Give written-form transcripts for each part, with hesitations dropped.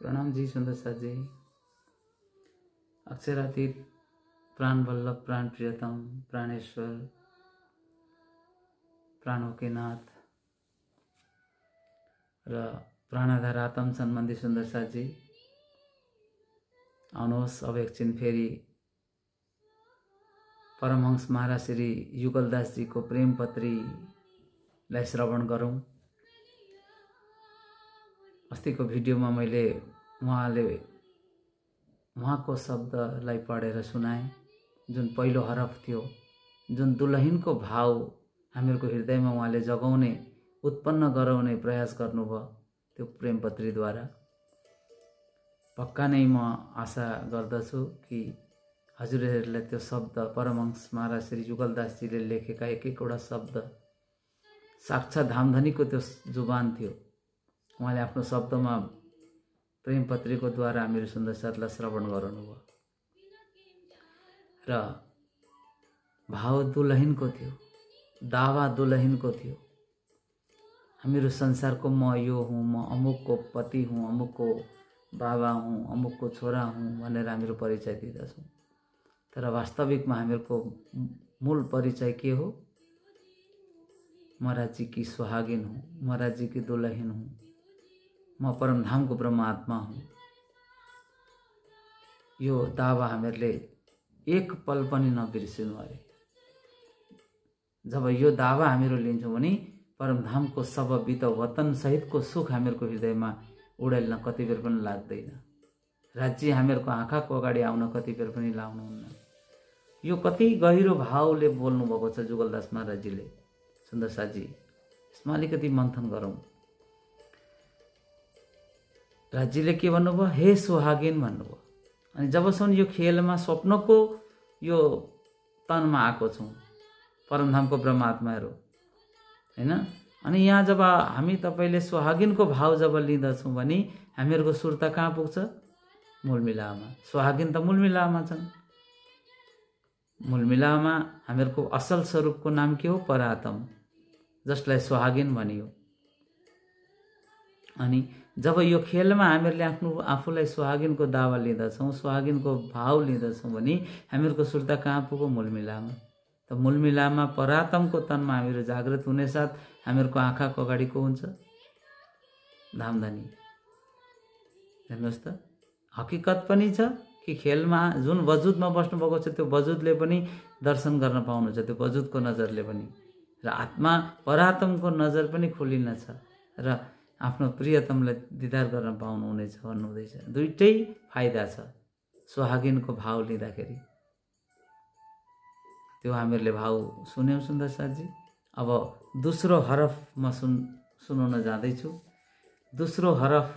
प्रणाम जी सुंदर साथ जी। अक्षरातीत प्राण वल्लभ प्राण प्रियतम प्राणेश्वर प्राणों के नाथ र प्राणाधार आत्म सम्बन्धी सुंदर साथ जी, आउनुहोस् अब एकछिन फेरि परमहंस महाराज श्री युगलदास जी को प्रेम पत्रीलाई श्रवण गरौँ। अस्तिको भिडियोमा मैले उहाँको शब्दलाई पढेर सुनाएँ, जुन पहिलो हरफ थियो, जुन दुलहिनको भाव हामीहरूको हृदयमा उहाँले जगाउने उत्पन्न गराउने प्रयास गर्नुभयो त्यो प्रेम पत्रीद्वारा। पक्का नै म आशा गर्दछु कि हजुरहरूलाई त्यो शब्द परमहंस महाराज श्री युगलदास जीले लेखेका एक एकवटा शब्द साक्षात् धामधनीको त्यो जुबान थियो। उहाँले आफ्नो शब्दमा प्रेम पत्रीको द्वारा मेरो सुन्दर साथलाई श्रवण गराउनुभयो र भाव दुलहिनको थियो, दावा दुलहिनको थियो। हामीहरू संसारको म यो हुँ, म अमुकको पति हुँ, अमुकको बाबा हुँ, अमुकको छोरा हुँ भनेर हामीहरू परिचय दिँदछौँ। तर वास्तविकमा हामीहरूको मूल परिचय के हो? म राज्य की सुहागिन हूँ, म राज्य की दुलहिन हूँ, म परमधामको ब्रह्मात्मा हूँ। यो दावा हामीहरूले एक पल पनि नबिर्सिनु अरे। जब यो दावा हामीहरू लिन्छौँ भने परमधामको सब बित वतन सहितको सुख हामीहरूको हृदयमा उडेल्न कति बेर पनि लाग्दैन। राज्य हामीहरूको आँखाको अगाडि आउन कति बेर पनि लाउनुहुन्न। यो कति गहिरो भावले बोल्नु भएको छ जुगलदास महाराजजीले। सुन्दर साथजी, यसमा अलिकति मन्थन गरौँ। राज्यले के भन्नुभयो? हे सुहागिन भन्नुभयो। अनि जबसम्म यो खेलमा स्वप्नको यो तनमा आएको छौँ, परमधामको ब्रह्मात्माहरू हैन, अनि यहाँ जब हामी तपाईले सुहागिनको भाव जब लिँदछौँ भने हामीहरूको सुर त कहाँ पुग्छ? मूलमिलामा। सुहागिन त मूलमिलामा छन्। मूलमिलामा हामीहरूको असल स्वरूपको नाम के हो? परातम, जसलाई सुहागिन भनियो। अनि जब यो खेलमा हामीहरूले आफूलाई सुहागिनको दावा लिँदछौँ, सुहागिनको भाव लिँदछौँ भने हामीहरूको सुर त कहाँ पुग्यो? मूलमिलामा। त मूलमिलामा परातमको तनमा हामीहरू जागृत हुने साथ हामीहरूको आँखाको अगाडि को हुन्छ? धामधनी। हेर्नुहोस् त, हकीकत पनि छ कि खेलमा जुन वजुदमा बस्नुभएको छ त्यो वजुदले पनि दर्शन गर्न पाउनुहुन्छ, त्यो वजुदको नजरले पनि, र आत्मा परातमको नजर पनि खोलिनेछ र आफ्नो प्रियतमलाई दिदार गर्न पाउनुहुनेछ भन्नुहुँदैछ। दुईटै फाइदा छ सुहागिनको भाव लिँदाखेरि। त्यो हामीहरूले भाव सुन्यौँ सुन्दर साथजी। अब दोस्रो हरफ म सुनाउन जाँदैछु। दोस्रो हरफ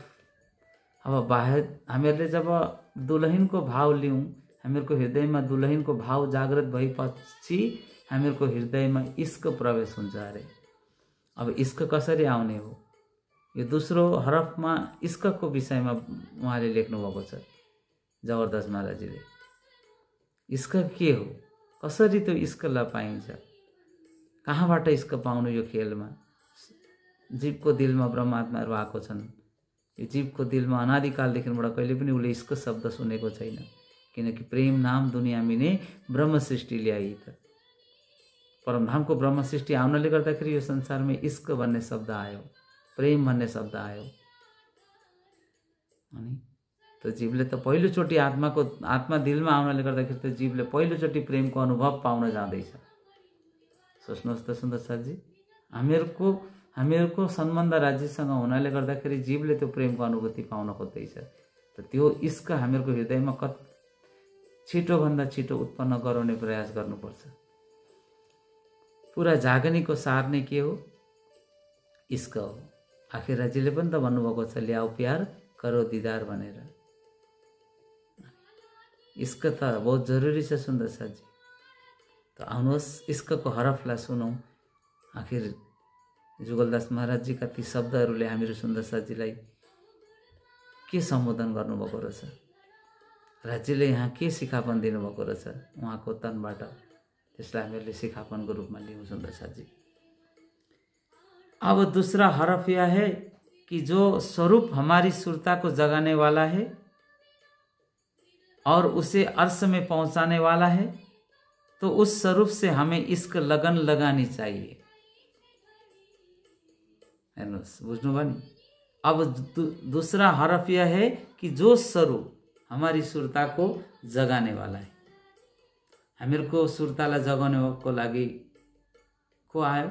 अब हामीहरूले जब दुलहिनको भाव लियौँ, हामीहरूको हृदयमा दुलहिनको भाव जागृत भएपछि हामीहरूको हृदयमा इश्क प्रवेश हुन्छ अरे। अब इश्क कसरी आउने हो? यो दोस्रो हरफमा इश्कको विषयमा उहाँले लेख्नु भएको छ जबरदस्त महाराजजीले। इश्क के हो? कसरी त्यो इश्कलाई पाइन्छ? कहाँबाट इश्क पाउनु? यो खेलमा जीवको दिलमा ब्रह्मात्माहरू आएको छन्। यो जीवको दिलमा अनादिकालदेखिबाट कहिले पनि उसले इश्क शब्द सुनेको छैन, किनकि प्रेम नाम दुनिया मिने ब्रह्म सृष्टि ल्याई त। परमधामको ब्रह्म सृष्टि आउनले गर्दाखेरि यो संसारमा इश्क भन्ने शब्द आयो, प्रेम भन्ने शब्द आयो। अनि त्यो जीवले त पहिलोचोटि आत्मा दिलमा आउनले गर्दाखेरि त्यो जीवले पहिलोचोटि प्रेमको अनुभव पाउन जाँदैछ। सोच्नुहोस् त सुन्दर साथजी, हामीहरूको सम्बन्ध राज्यसँग हुनाले गर्दाखेरि जीवले त्यो प्रेमको अनुभूति पाउन खोज्दैछ। त त्यो इश्क हामीहरूको हृदयमा छिटोभन्दा छिटो उत्पन्न गराउने प्रयास गर्नुपर्छ। पुरा जागनीको सार नै के हो? इश्क हो। आखिर राज्यले पनि त भन्नुभएको छ ल्याऊ प्यार करो दिदार भनेर। इश्क त बहुत जरुरी छ सुन्दर साथजी। त आउनुहोस् इश्कको हरफलाई सुनौँ। आखिर जुगलदास महाराजजीका ती शब्दहरूले हामीहरू सुन्दर साथजीलाई के सम्बोधन गर्नुभएको रहेछ? राज्यले यहाँ के सिखापन दिनुभएको रहेछ उहाँको तनबाट? त्यसलाई हामीहरूले सिखापनको रूपमा लियौँ सुन्दर साथजी। अब दूसरा हरफ यह है कि जो स्वरूप हमारी सुरता को जगाने वाला है और उसे अर्श में पहुंचाने वाला है, तो उस स्वरूप से हमें इश्क लगन लगानी चाहिए। हेर्नुहोस्, बुझ्नुभयो नि। अब दूसरा हरफ यह है कि जो स्वरूप हमारी सुरता को जगाने वाला है। हामीहरूको सुरतालाई जगाउनको लागि को आयो?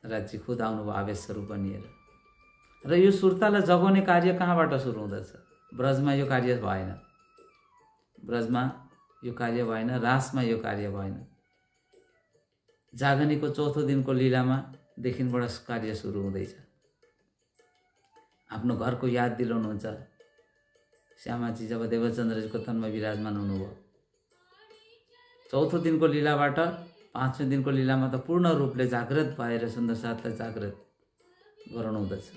राज्य खुद आउनुभयो आवेश स्वरूप बनिएर। र यो सुरतालाई जगाउने कार्य कहाँबाट सुरु हुँदछ? ब्रजमा यो कार्य भएन, ब्रजमा यो कार्य भएन, रासमा यो कार्य भएन। जागनीको चौथो दिनको लीलामा देखिनबाट कार्य सुरु हुँदैछ। आफ्नो घरको याद दिलाउनुहुन्छ श्यामाजी जब देवचन्द्रजीको तनमा विराजमान हुनुभयो। चौथो दिनको लीलाबाट पाँचौं दिनको लीलामा त पूर्ण रूपले जागृत भएर सुन्दर साथलाई जागृत गराउनु हुँदछ।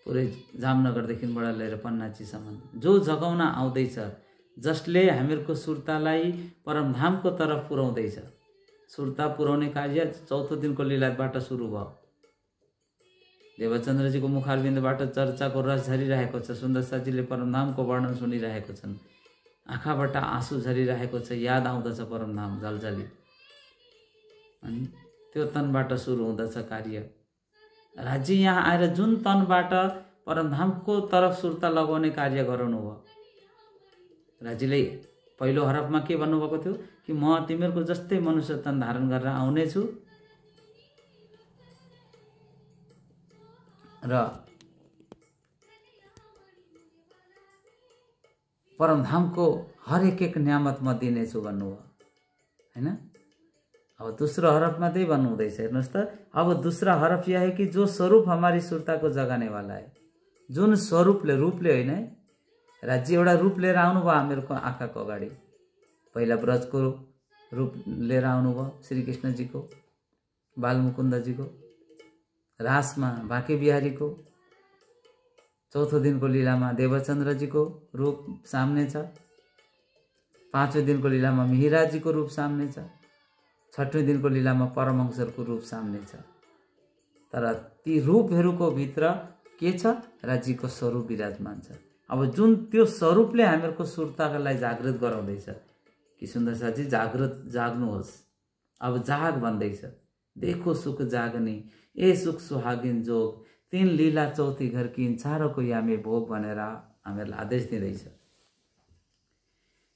पुरै जामनगरदेखिबाट लिएर पन्नाचीसम्म जो जगाउन आउँदैछ, जसले हामीहरूको सुरतालाई परमधामको तर्फ पुर्याउँदैछ। सुरता पुर्याउने कार्य चौथो दिनको लीलाबाट सुरु भयो। देवचन्द्रजीको मुखारबिन्दबाट चर्चाको रस झरिरहेको छ। सुन्दर साथीले परमधामको वर्णन सुनिरहेको छन्। आँखाबाट आँसु झरिरहेको छ, याद आउँदछ परमधाम झलझली। अनि त्यो तनबाट सुरु हुँदछ कार्य। राज्य यहाँ आएर जुन तनबाट परमधामको तर्फ सुरता लगाउने कार्य गराउनु भयो। राज्यले पहिलो हरफमा के भन्नुभएको थियो कि म तिमीहरूको जस्तै मनुष्य तन धारण गरेर आउनेछु र परमधामको हर एक न्यामत म दिनेछु भन्नुभयो, हैन? अब दूसरा हरफमा त्यही भन्नुहुँदैछ। हेर्नुहोस् त, अब दूसरा हरफ यह है कि जो स्वरूप हमारी सुरता को जगाने वाला है। जुन स्वरूपले, रूपले होइन है। राज्य एउटा रूप लिएर आउनुभयो हामीहरूको आँखाको अगाडि। पहिला ब्रजको रूप लिएर आउनुभयो श्रीकृष्णजीको, बालमुकुन्दजीको। रासमा बाँके बिहारीको, चौथो दिनको लीलामा देवचन्द्रजीको रूप सामने छ। पाँचौं दिनको लीलामा मिहिराजीको रूप सामने छ। छठौं दिनको लीलामा परमहंसरको रूप सामने छ। तर ती रूपहरूको भित्र के छ? राज्यको स्वरूप विराजमान छ। अब जुन त्यो स्वरूपले हामीहरूको सुरतालाई जागृत गराउँदैछ कि सुन्दर साथी जागृत जाग्नुहोस्, अब जाग भन्दैछ। देखो सुख जागनी ए सुख सुहागिन जोग, तीन लीला चौथी घर की चारको यामे भोग भनेर हामीहरूलाई आदेश दिँदैछ।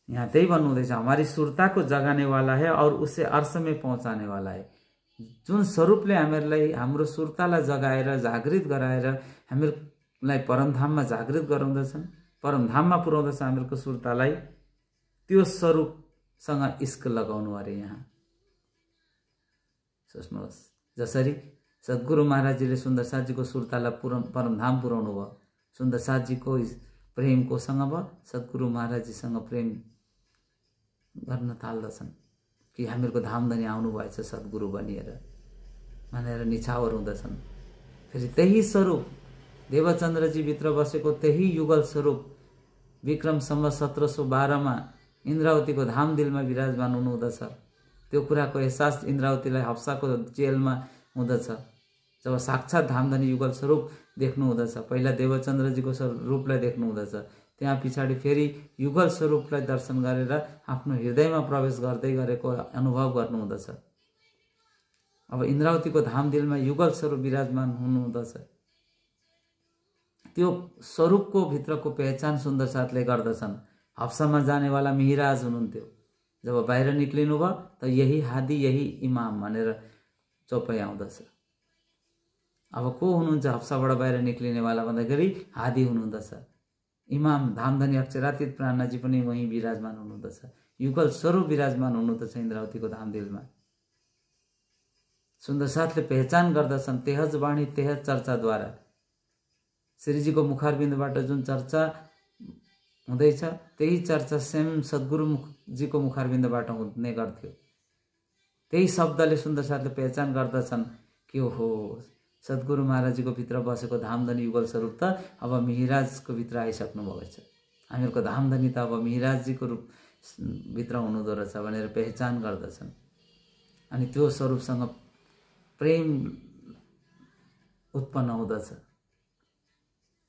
यहाँ त्यही भन्नुहुँदैछ, हमारी सुरता को जगाने वाला है और उसे अर्श में पहुंचाने वाला है। जुन स्वरूपले हामीहरूलाई हाम्रो सुरतालाई जगाएर जागृत गराएर हामीहरूलाई परमधाममा जागृत गराउँदछन्, परमधाममा पुर्याउँदछ हामीहरूको सुरतालाई, त्यो स्वरूपसँग इश्क लगाउनु अरे। यहाँ सोच्नुहोस्, जसरी सद्गुरु महाराजजीले सुन्दर साथजीको सुरतालाई परमधाम पुर्याउनु भयो। सुन्दर साथजीको प्रेमको सँग भयो, सद्गुरु महाराजजीसँग प्रेम गर्न थाल्दछन् कि हामीहरूको धामधनी आउनुभएछ सद्गुरु बनिएर भनेर निछावर हुँदछन्। फेरि त्यही स्वरूप देवचन्द्रजी भित्र बसेको त्यही युगल स्वरूप विक्रम सम्वत 1712 इन्द्रावतीको धाम दिलमा विराजमान हुनुहुँदछ। त्यो कुराको एहसास इन्द्रावतीलाई हप्साको जेलमा हुँदछ जब साक्षात धामधनी युगल स्वरूप देख्नु हुँदछ। पहिला देवचन्द्रजीको रूपलाई देख्नु हुँदछ, त्यहाँ पछाडि फेरि युगल स्वरूपलाई दर्शन गरेर आफ्नो हृदयमा प्रवेश गर्दै गरेको अनुभव गर्नु हुँदछ। अब इन्द्रावतीको धाम दिलमा युगल स्वरूप विराजमान हुनुहुँदछ। त्यो स्वरूपको भित्रको पहिचान सुन्दर साथले गर्दछन्। हप्सामा जानेवाला मिहिराज हुनुहुन्थ्यो। जब बाहिर निक्लिनु भयो त यही हादी यही इमाम भनेर चौपाई आउँदछ। अब को हुनुहुन्छ हप्साबाट बाहिर निक्लिनेवाला भन्दाखेरि हादी हुनुहुँदछ। इमाम धामधनी अक्षरातीत प्राणनाजी पनि वहीँ विराजमान हुनुहुँदछ। युगल स्वरूप विराजमान हुनुहुँदछ इन्द्रावतीको धाम दिलमा। सुन्दर साथले पहिचान गर्दछन् तेहज वाणी तेहज चर्चाद्वारा। श्रीजीको मुखारबिन्दबाट जुन चर्चा हुँदैछ त्यही चर्चा स्वयं सद्गुरुजीको मुखारबिन्दबाट हुने गर्थ्यो। त्यही शब्दले सुन्दर साथले पहिचान गर्दछन् कि ओहो सद्गुरु महाराजजीको भित्र बसेको धामधनी युगल स्वरूप त अब मिहिराजको भित्र आइसक्नु भएको छ। हामीहरूको धामधनी त अब मिहिराजजीको रूप भित्र हुनुहुँदो रहेछ भनेर पहिचान गर्दछन्। अनि त्यो स्वरूपसँग प्रेम उत्पन्न हुँदछ।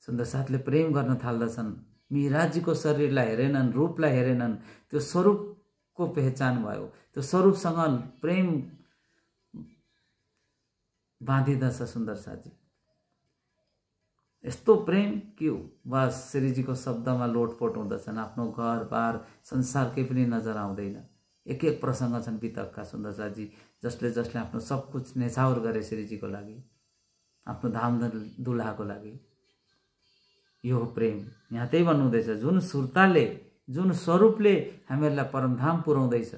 सुन्दर साथले प्रेम गर्न थाल्दछन्। मिहिराजीको शरीरलाई हेरेनन्, रूपलाई हेरेनन्, त्यो स्वरूपको पहिचान भयो। त्यो स्वरूपसँग प्रेम बाँधिदछ सुन्दर साथजी। यस्तो प्रेम कि बस श्रीजीको शब्दमा लोटपोट हुँदछन्। आफ्नो घर बार संसार केही पनि नजर आउँदैन। एक एक प्रसङ्ग छन् वितकका सुन्दर साथजी, जसले आफ्नो सब कुछ नेछावर गरे श्रीजीको लागि, आफ्नो धाम दुल्हाको लागि। यो हो प्रेम। यहाँ त्यही भन्नुहुँदैछ, जुन सुरताले, जुन स्वरूपले हामीहरूलाई परमधाम पुर्याउँदैछ,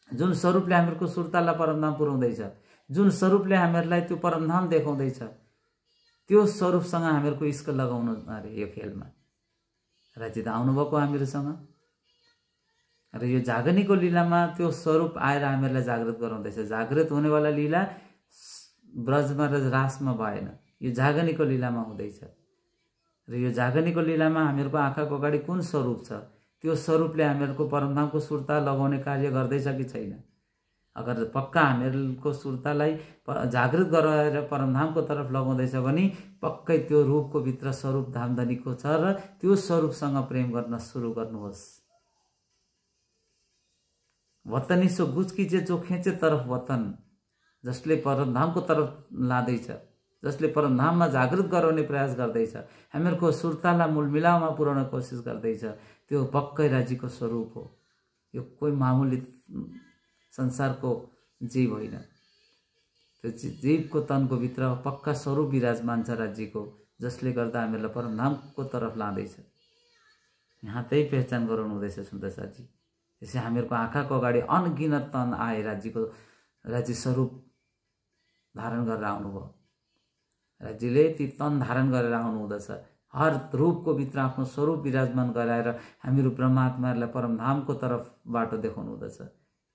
जुन स्वरूपले हामीहरूको सुरतालाई परमधाम पुर्याउँदैछ, जुन स्वरूपले हामीहरूलाई त्यो परमधाम देखाउँदैछ, त्यो स्वरूपसँग हामीहरूको इस्क लगाउनु अरे यो खेलमा। राजी त आउनुभएको हामीहरूसँग र यो जागनीको लीलामा त्यो स्वरूप आएर हामीहरूलाई जागृत गराउँदैछ। जागृत हुनेवाला लीला ब्रजमा र रासमा भएन, यो जागनीको लीलामा हुँदैछ। र यो जागनीको लीलामा हामीहरूको आँखाको अगाडि कुन स्वरूप छ, त्यो स्वरूपले हामीहरूको परमधामको सुरता लगाउने कार्य गर्दैछ कि छैन। अगर पक्का हामीहरूको सुरतालाई जागृत गराएर परमधामको तर्फ लगाउँदैछ भने पक्कै त्यो रूपको भित्र स्वरूप धामधनीको छ र त्यो स्वरूपसँग प्रेम गर्न सुरु गर्नुहोस्। वतनी सो गुचकिचे जो खेचे तरफ वतन, जसले परमधामको तर्फ लाँदैछ, जसले परमधाममा जागृत गराउने प्रयास गर्दैछ, हामीहरूको सुरतालाई मूलमिलावमा पुर्याउन कोसिस गर्दैछ, त्यो पक्कै राजीको स्वरूप हो। यो कोही मामुली संसारको जीव होइन। त्यो जीवको तनको भित्र पक्का स्वरूप विराजमान छ राजीको, जसले गर्दा हामीहरूलाई परमधामको तर्फ लाँदैछ। यहाँ त्यही पहिचान गराउनु हुँदैछ सुन्दर साथी। त्यसै हामीहरूको आँखाको अगाडि अनगिनत तन आए राजी स्वरूप धारण गरेर आउनुभयो। राज्यले ती तन धारण गरेर आउनु हुँदछ। हर रूपको भित्र आफ्नो स्वरूप विराजमान गराएर हामीहरू ब्रह्मात्माहरूलाई परमधामको तर्फ बाटो देखाउनु हुँदछ,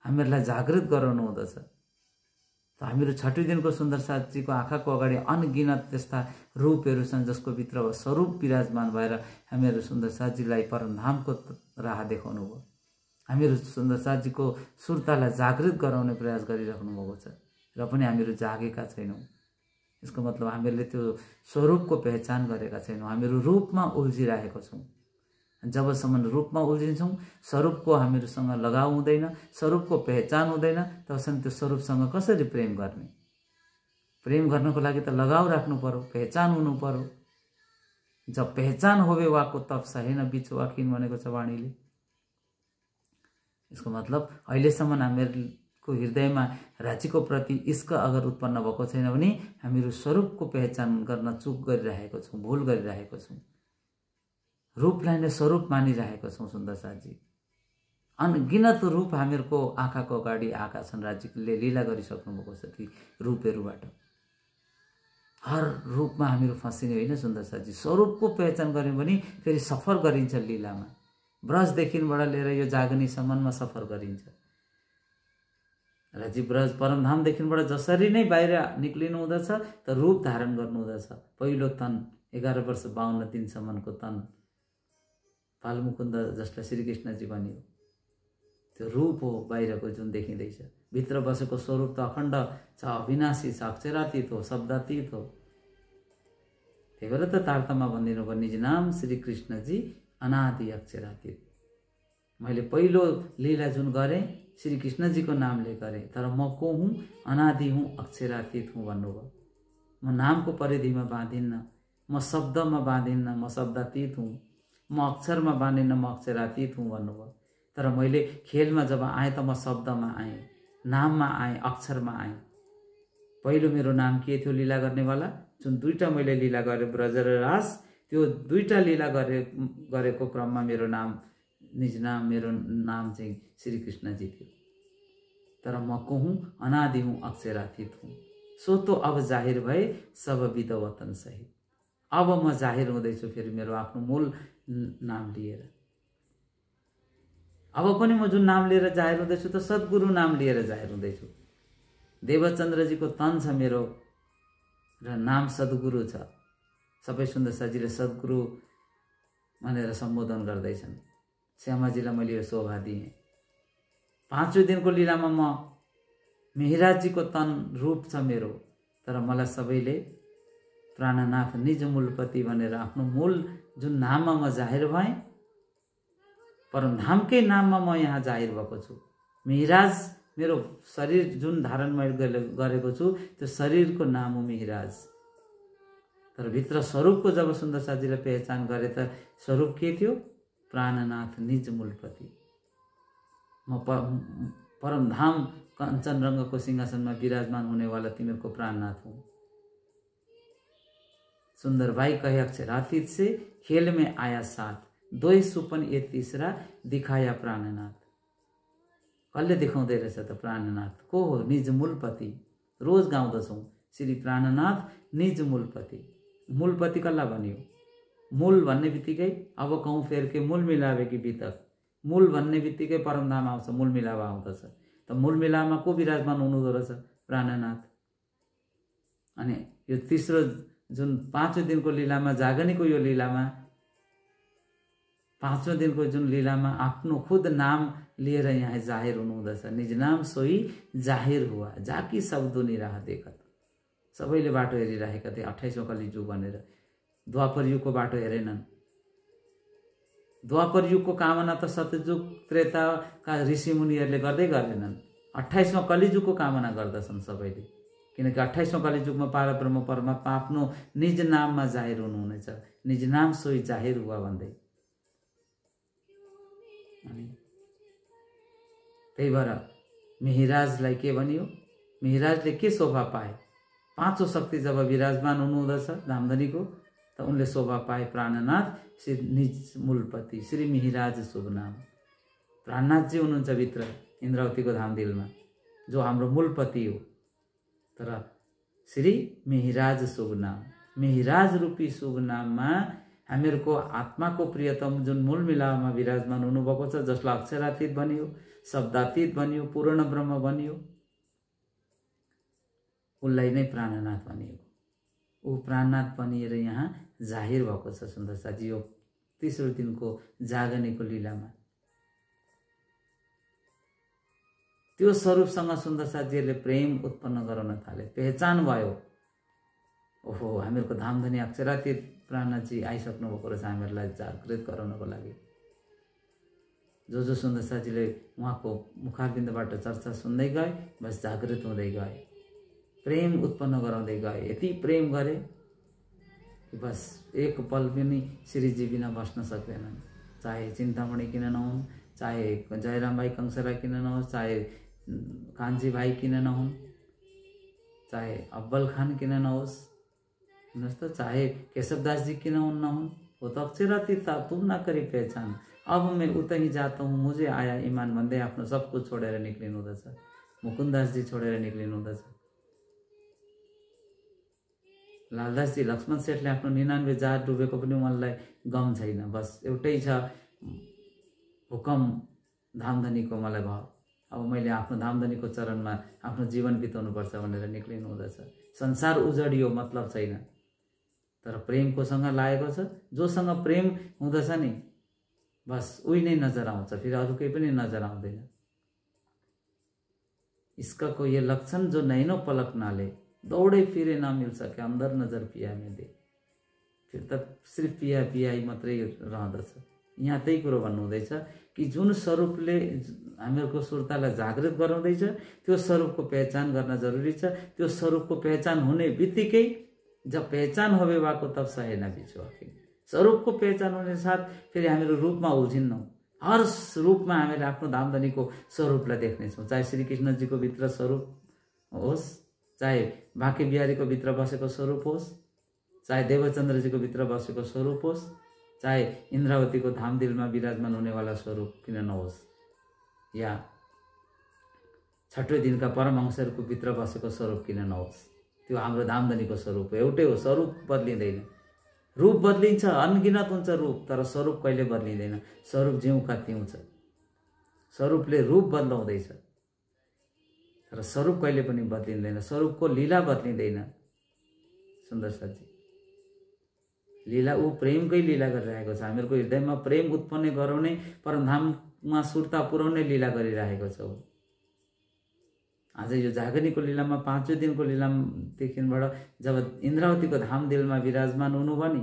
हामीहरूलाई जागृत गराउनु हुँदछ। त हामीहरू छठी दिनको सुन्दर साथीको आँखाको अगाडि अनगिनत त्यस्ता रूपहरू छन् जसको भित्र स्वरूप विराजमान भएर हामीहरू सुन्दर साथीलाई परमधामको राह देखाउनु भयो। हामीहरू सुन्दर साथीको सुरतालाई जागृत गराउने प्रयास गरिराख्नु भएको छ र पनि हामीहरू जागेका छैनौँ। यसको मतलब हामीहरूले त्यो स्वरूपको पहिचान गरेका छैनौँ। हामीहरू रूपमा उल्झिरहेको छौँ। जबसम्म रूपमा उल्झिन्छौँ, स्वरूपको हामीहरूसँग लगाव हुँदैन, स्वरूपको पहिचान हुँदैन, तबसम्म त्यो स्वरूपसँग कसरी प्रेम गर्ने? प्रेम गर्नको लागि त लगाव राख्नु पर्यो, पहिचान हुनु पर्यो। जब पहिचान होवे वाको तब सहेन बिच वाकिन भनेको छ वाणीले। यसको मतलब अहिलेसम्म हामीहरूको हृदयमा राज्यको प्रति इश्क अगर उत्पन्न भएको छैन भने हामीहरू स्वरूपको पहिचान गर्न चुक गरिरहेको छौँ, भुल गरिरहेको छौँ। रूपलाई नै स्वरूप मानिरहेको छौँ सुन्दर साथी। अनगिनत रूप हामीहरूको आँखाको अगाडि आएका छन्। राज्यले लीला गरिसक्नु भएको छ ती रूपहरूबाट। हर रूपमा हामीहरू फसिने होइन सुन्दर साथी। स्वरूपको पहिचान गऱ्यौँ भने फेरि सफर गरिन्छ लीलामा। ब्रजदेखिबाट लिएर यो जागनीसम्ममा सफर गरिन्छ। राज्य ब्रज परमधामदेखिबाट जसरी नै बाहिर निक्लिनु हुँदछ त रूप धारण गर्नु हुँदछ। पहिलो तन 11 वर्ष 52 दिनसम्मको तन बालमुकुन्द जसलाई श्रीकृष्णजी भनियो, त्यो रूप हो बाहिरको जुन देखिँदैछ। भित्र बसेको स्वरूप त अखण्ड छ, अविनाशी छ, अक्षरातीत हो, शब्दातीत हो। त्यही भएर त तारतमा भनिदिनु भयो, निज नाम श्रीकृष्णजी अनादि अक्षरातीत। मैले पहिलो लीला जुन गरेँ श्रीकृष्णजीको नामले गरेँ, तर म को हुँ? अनादि हुँ, अक्षरातीत हुँ भन्नुभयो। म नामको परिधिमा बाँधिन्न, म शब्दमा बाँधिन्न, म शब्दातीत हुँ। म अक्षरमा बाँधिन्न, म अक्षरातीत हुँ भन्नुभयो। तर मैले खेलमा जब आएँ त म शब्दमा आएँ, नाममा आएँ, अक्षरमा आएँ। पहिलो मेरो नाम के थियो लीला गर्नेवाला? जुन दुईटा मैले लीला गरेँ ब्रज र रास, त्यो दुईटा लीला गरेको क्रममा मेरो नाम निज नाम, मेरो नाम चाहिँ श्रीकृष्णजी थियो। तर म को हुँ? अनादि हुँ, अक्षरातीत हुँ। सो तो अब जाहिर भए सब विद वतन सहित। अब म जाहिर हुँदैछु फेरि मेरो आफ्नो मूल नाम लिएर। अब पनि म जुन नाम लिएर जाहिर हुँदैछु त सद्गुरु नाम लिएर जाहिर हुँदैछु। देवचन्द्रजीको तन छ मेरो र नाम सद्गुरु छ। सबै सुन्दर साथीले सद्गुरु भनेर सम्बोधन गर्दैछन्। श्यामाजीलाई मैले यो शोभा दिएँ। 5औं दिनको लीलामा म मिहिराजीको तन रूप छ मेरो, तर मलाई सबैले प्राणनाथ निज मूलपति भनेर आफ्नो मूल जुन नाममा म जाहिर भएँ, परमधामकै नाममा म यहाँ जाहिर भएको छु। मिहिराज मेरो शरीर जुन धारण मैले गरेको छु त्यो शरीरको नाम हो मिहिराज। तर भित्र स्वरूपको जब सुन्दर साथीले पहिचान गरे त स्वरूप के थियो? प्राणनाथ निज मूलपति। म परमधाम कंचनरंगको सिंहासनमा विराजमान हुनेवाला तिमीहरूको प्राणनाथ हूँ। सुंदर भाई कहे अक्षरातीत से खेल में आया साथ, दोई सुपन ये तीसरा दिखाया प्राणनाथ। कसले देखाउँदै रहेछ त? प्राणनाथ को हो? निज मूलपति। रोज गाउँदछौँ श्री प्राणनाथ निज मूलपति। मूलपति कसलाई भनियो? मूल भन्ने बित्तिकै अब कहूँ फेर के मूल मिलावे कि बितक। मूल भन्ने बित्तिकै परमधाम आउँछ, मूल मिलावा आउँदछ। त मूल मिलामा को विराजमान हुनुहुँदो रहेछ? प्राणनाथ। अनि यो तेस्रो जुन 5औं दिनको लीलामा, जागनीको यो लीलामा, 5औं दिनको जुन लीलामा आफ्नो खुद नाम लिएर यहाँ जाहिर हुनुहुँदछ। निज नाम सोही जाहिर हुआ, जाकी सब दुनी राह देखत। सबैले बाटो हेरिरहेका थिए 28औं कलिजुग भनेर। द्वापर युगको बाटो हेरेनन्। द्वापर युगको कामना त सतयुग त्रेताका ऋषिमुनिहरूले गर्दै गरेनन्। 28औं कलिजुगको कामना गर्दछन् सबैले, किनकि 28औं कलिजुगमा परब्रह्म परमात्मा आफ्नो निज नाममा जाहिर हुनुहुनेछ। निज नाम सोही जाहिर हुआ भन्दै। अनि त्यही भएर मिहिराजलाई के भनियो? मिहिराजले के शोभा पाए? 5औं शक्ति जब विराजमान हुनुहुँदछ धामधनीको, त उनले शोभा पाए प्राणनाथ श्री निज मूलपति श्री मिहिराज शुभ नाम। प्राणनाथजी हुनुहुन्छ भित्र इन्द्रावतीको धामदिलमा, जो हाम्रो मूलपति हो। तर श्री मिहिराज शुभ नाम, मिहिराज रूपी शुभ नाममा हामीहरूको आत्माको प्रियतम जुन मूल मिलावमा विराजमान हुनुभएको छ, जसलाई अक्षरातीत भनियो, शब्दातीत भनियो, पूर्ण ब्रह्म भनियो, उसलाई नै प्राणनाथ भनियो। ऊ प्राणनाथ भनिएर यहाँ जाहिर भएको छ सुन्दर साथी यो तेस्रो दिनको जागनीको लीलामा। त्यो स्वरूपसँग सुन्दर साथीहरूले प्रेम उत्पन्न गराउन थाले, पहिचान भयो। ओहो, हामीहरूको धामधनी अक्षरातीत प्राणनाथजी आइसक्नु भएको रहेछ हामीहरूलाई जागृत गराउनको लागि। जो सुन्दर साथीले उहाँको मुखारबिन्दबाट चर्चा सुन्दै गए, बस जागृत हुँदै गए, प्रेम उत्पन्न गराउँदै गए। यति प्रेम गरे कि बस एक पल पनि श्रीजी बिना बस्न सक्दैनन्। चाहे चिन्तामणि किन नहुन्, चाहे जयराम भाइ कंसरा किन नहोस्, चाहे कान्छी भाइ किन नहुन्, चाहे अब्बल खान किन नहोस्, हेर्नुहोस् त, चाहे केशवदास जी किन नहुन्, वो त अक्षरातीत था, तुम ना करी पहचान, अब मैं उतै ही जाता हूँ, मुझे आया ईमान भन्दै आफ्नो सब कुछ छोडेर निक्लिनु हुँदछ। मुकुन्दास जी छोडेर निक्लिनु हुँदछ। लालदास जी, लक्ष्मण सेठले आफ्नो 99 जहाज डुबेको पनि उहाँलाई गम छैन। बस एउटै छ, हुकम धामधनीको मलाई भयो, अब मैले आफ्नो धामधनीको चरणमा आफ्नो जीवन बिताउनुपर्छ भनेर निक्लिनु हुँदछ। संसार उजडियो मतलब छैन, तर प्रेम कोसँग लागेको छ, जोसँग प्रेम हुँदछ नि, बस उही नै नजर आउँछ, फेरि अरू केही पनि नजर आउँदैन। इसको ये लक्षण जो नैनो पलक नाले, दौड़े फिरे ना मिल सके, अंदर नजर पिया में दे। फिर त सिर्फ पिया पियाई मात्रै रहँदछ। यहाँ त्यही कुरो भन्नुहुँदैछ कि जुन स्वरूपले हामीहरूको सुरतालाई जागृत गराउँदैछ, त्यो स्वरूपको पहिचान गर्न जरुरी छ। त्यो स्वरूपको पहिचान हुने बित्तिकै, जब पहिचान होवे वाको तब सहे न बिचो आखिर। स्वरूपको पहिचान हुने साथ फेरि हामीहरू रूपमा उल्झिन्नौँ। हर रूपमा हामीले आफ्नो धामधनीको स्वरूपलाई देख्नेछौँ, चाहे श्री कृष्णजीको भित्र स्वरूप होस्, चाहे बाँके बिहारीको भित्र बसेको स्वरूप होस्, चाहे देवचन्द्रजीको भित्र बसेको स्वरूप होस्, चाहे इन्द्रावतीको धामदिलमा विराजमान हुनेवाला स्वरूप किन नहोस्, या 6औं दिनका परमहंसहरूको भित्र बसेको स्वरूप किन नहोस्, त्यो हाम्रो धामधनीको स्वरूप हो। एउटै हो, स्वरूप बदलिँदैन। रूप बदलिन्छ, अनगिनत हुन्छ रूप, तर स्वरूप कहिले बदलिँदैन। स्वरूप ज्यूका त्यौं छ। स्वरूपले रूप बदलाउँदैछ, तर स्वरूप कहिले पनि बदलिँदैन। स्वरूपको लीला बदलिँदैन। सुन्दर साथी, लीला ऊ प्रेमकै लीला गरिरहेको छ। हामीहरूको हृदयमा प्रेम उत्पन्न गराउने, परमधाममा सुरता पुर्याउने लीला गरिरहेको छ। आज यो झागनीको लीलामा 5औं दिनको लीलादेखिबाट जब इन्द्रावतीको धाम दिलमा विराजमान हुनुभयो नि,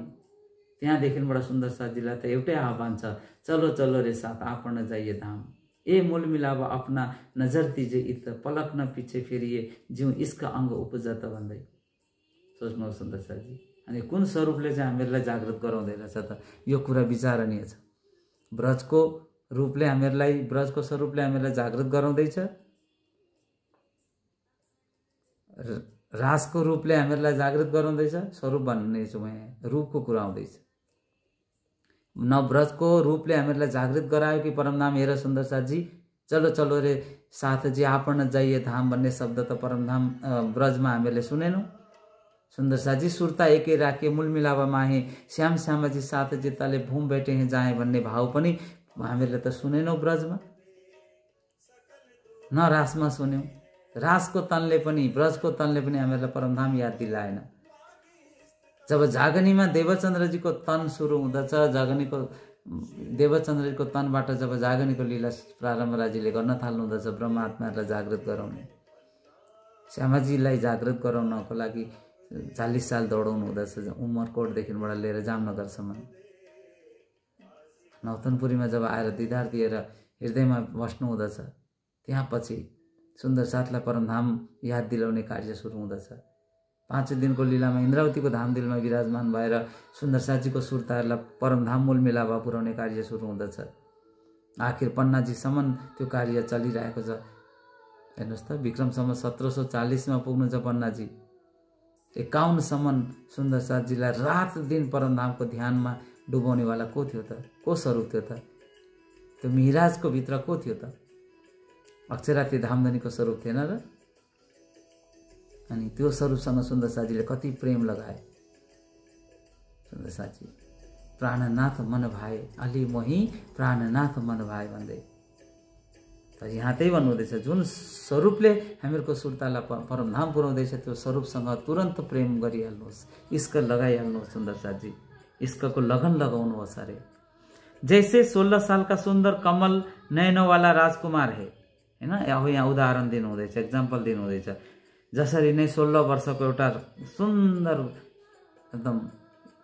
त्यहाँदेखिबाट सुन्दर साथजीलाई त एउटै आह्वान छ, चलो चलो रे साथ आपण जाइए धाम, ए मूल मिलाव अपना नजर तिजे इत, पलक न पीछे फेरिए जिउ इसका अंग उपजत भन्दै। सोच्नुहोस् सुन्दर साथजी, अनि कुन स्वरूपले चाहिँ हामीहरूलाई जागृत गराउँदैछ त? यो कुरा विचारणीय छ। ब्रजको रूपले हामीहरूलाई, ब्रजको स्वरूपले हामीहरूलाई जागृत गराउँदैछ, रासको रूपले हामीहरूलाई जागृत गराउँदैछ। स्वरूप भन्ने छु म, रूपको कुरा आउँदैछ। न ब्रजको रूपले हामीहरूलाई जागृत गरायो कि परमधाम हेर सुन्दर साथजी, चलो चलो रे साथ जी आपण जाइए धाम भन्ने शब्द त परमधाम ब्रजमा हामीले सुनेनौँ। सुन्दर साथजी सुरता एकै राखे मूल मिलावा माहे, श्याम श्यामजी साथ जिताले भूम बैठे हैं जाए भन्ने भाव पनि हामीले त सुनेनौँ ब्रजमा, न रासमा सुन्यौँ। रासको तनले पनि, ब्रजको तनले पनि हामीहरूलाई परमधाम याद दिलाएन। जब झागनीमा देवचन्द्रजीको तन सुरु हुँदछ, झागनीको देवचन्द्रजीको तनबाट जब झागनीको लीला प्रारम्भराजीले गर्न थाल्नु हुँदछ, ब्रह्म आत्माहरूलाई जागृत गराउने, श्यामाजीलाई जागृत गराउनको लागि 40 साल दौडाउनु हुँदछ, उमरकोटदेखिबाट लिएर जामनगरसम्म। नौतनपुरीमा जब आएर दिदार दिएर हृदयमा बस्नु हुँदछ, त्यहाँ पछि सुन्दर साथलाई परमधाम याद दिलाउने कार्य सुरु हुँदछ। 5 दिनको लीलामा इन्द्रावतीको धाम दिलमा विराजमान भएर सुन्दर साथजीको सुरताहरूलाई परमधाम मूल मिलावा पुर्याउने कार्य सुरु हुँदछ। आखिर पन्नाजीसम्म त्यो कार्य चलिरहेको छ। हेर्नुहोस् त, विक्रमसम्म 1740मा पुग्नु छ पन्नाजी, 51सम्म सुन्दर साथजीलाई रात दिन परमधामको ध्यानमा डुबाउनेवाला को थियो त? को स्वरूप थियो त? त्यो मिहिराजको भित्र को थियो त? अक्षराती धामधनीको स्वरूप थिएन र? अनि त्यो स्वरूपसँग सुन्दर साथजीले कति प्रेम लगाए। सुन्दर साथजी प्राणनाथ मन भाए, अलि मोही प्राणनाथ मन भाए भन्दै। तर यहाँ त्यही भन्नुहुँदैछ, जुन स्वरूपले हामीहरूको सुरतालाई परमधाम पुर्याउँदैछ त्यो स्वरूपसँग तुरन्त प्रेम गरिहाल्नुहोस्, इश्क लगाइहाल्नुहोस् सुन्दर साथजी, इश्कको लगन लगाउनुहोस्। अरे जैसे 16 साल का सुंदर कमल नयनों वाला राजकुमार है, हैन? अब यहाँ उदाहरण दिनुहुँदैछ, एक्जाम्पल दिनुहुँदैछ। जसरी नै 16 वर्षको एउटा सुन्दर एकदम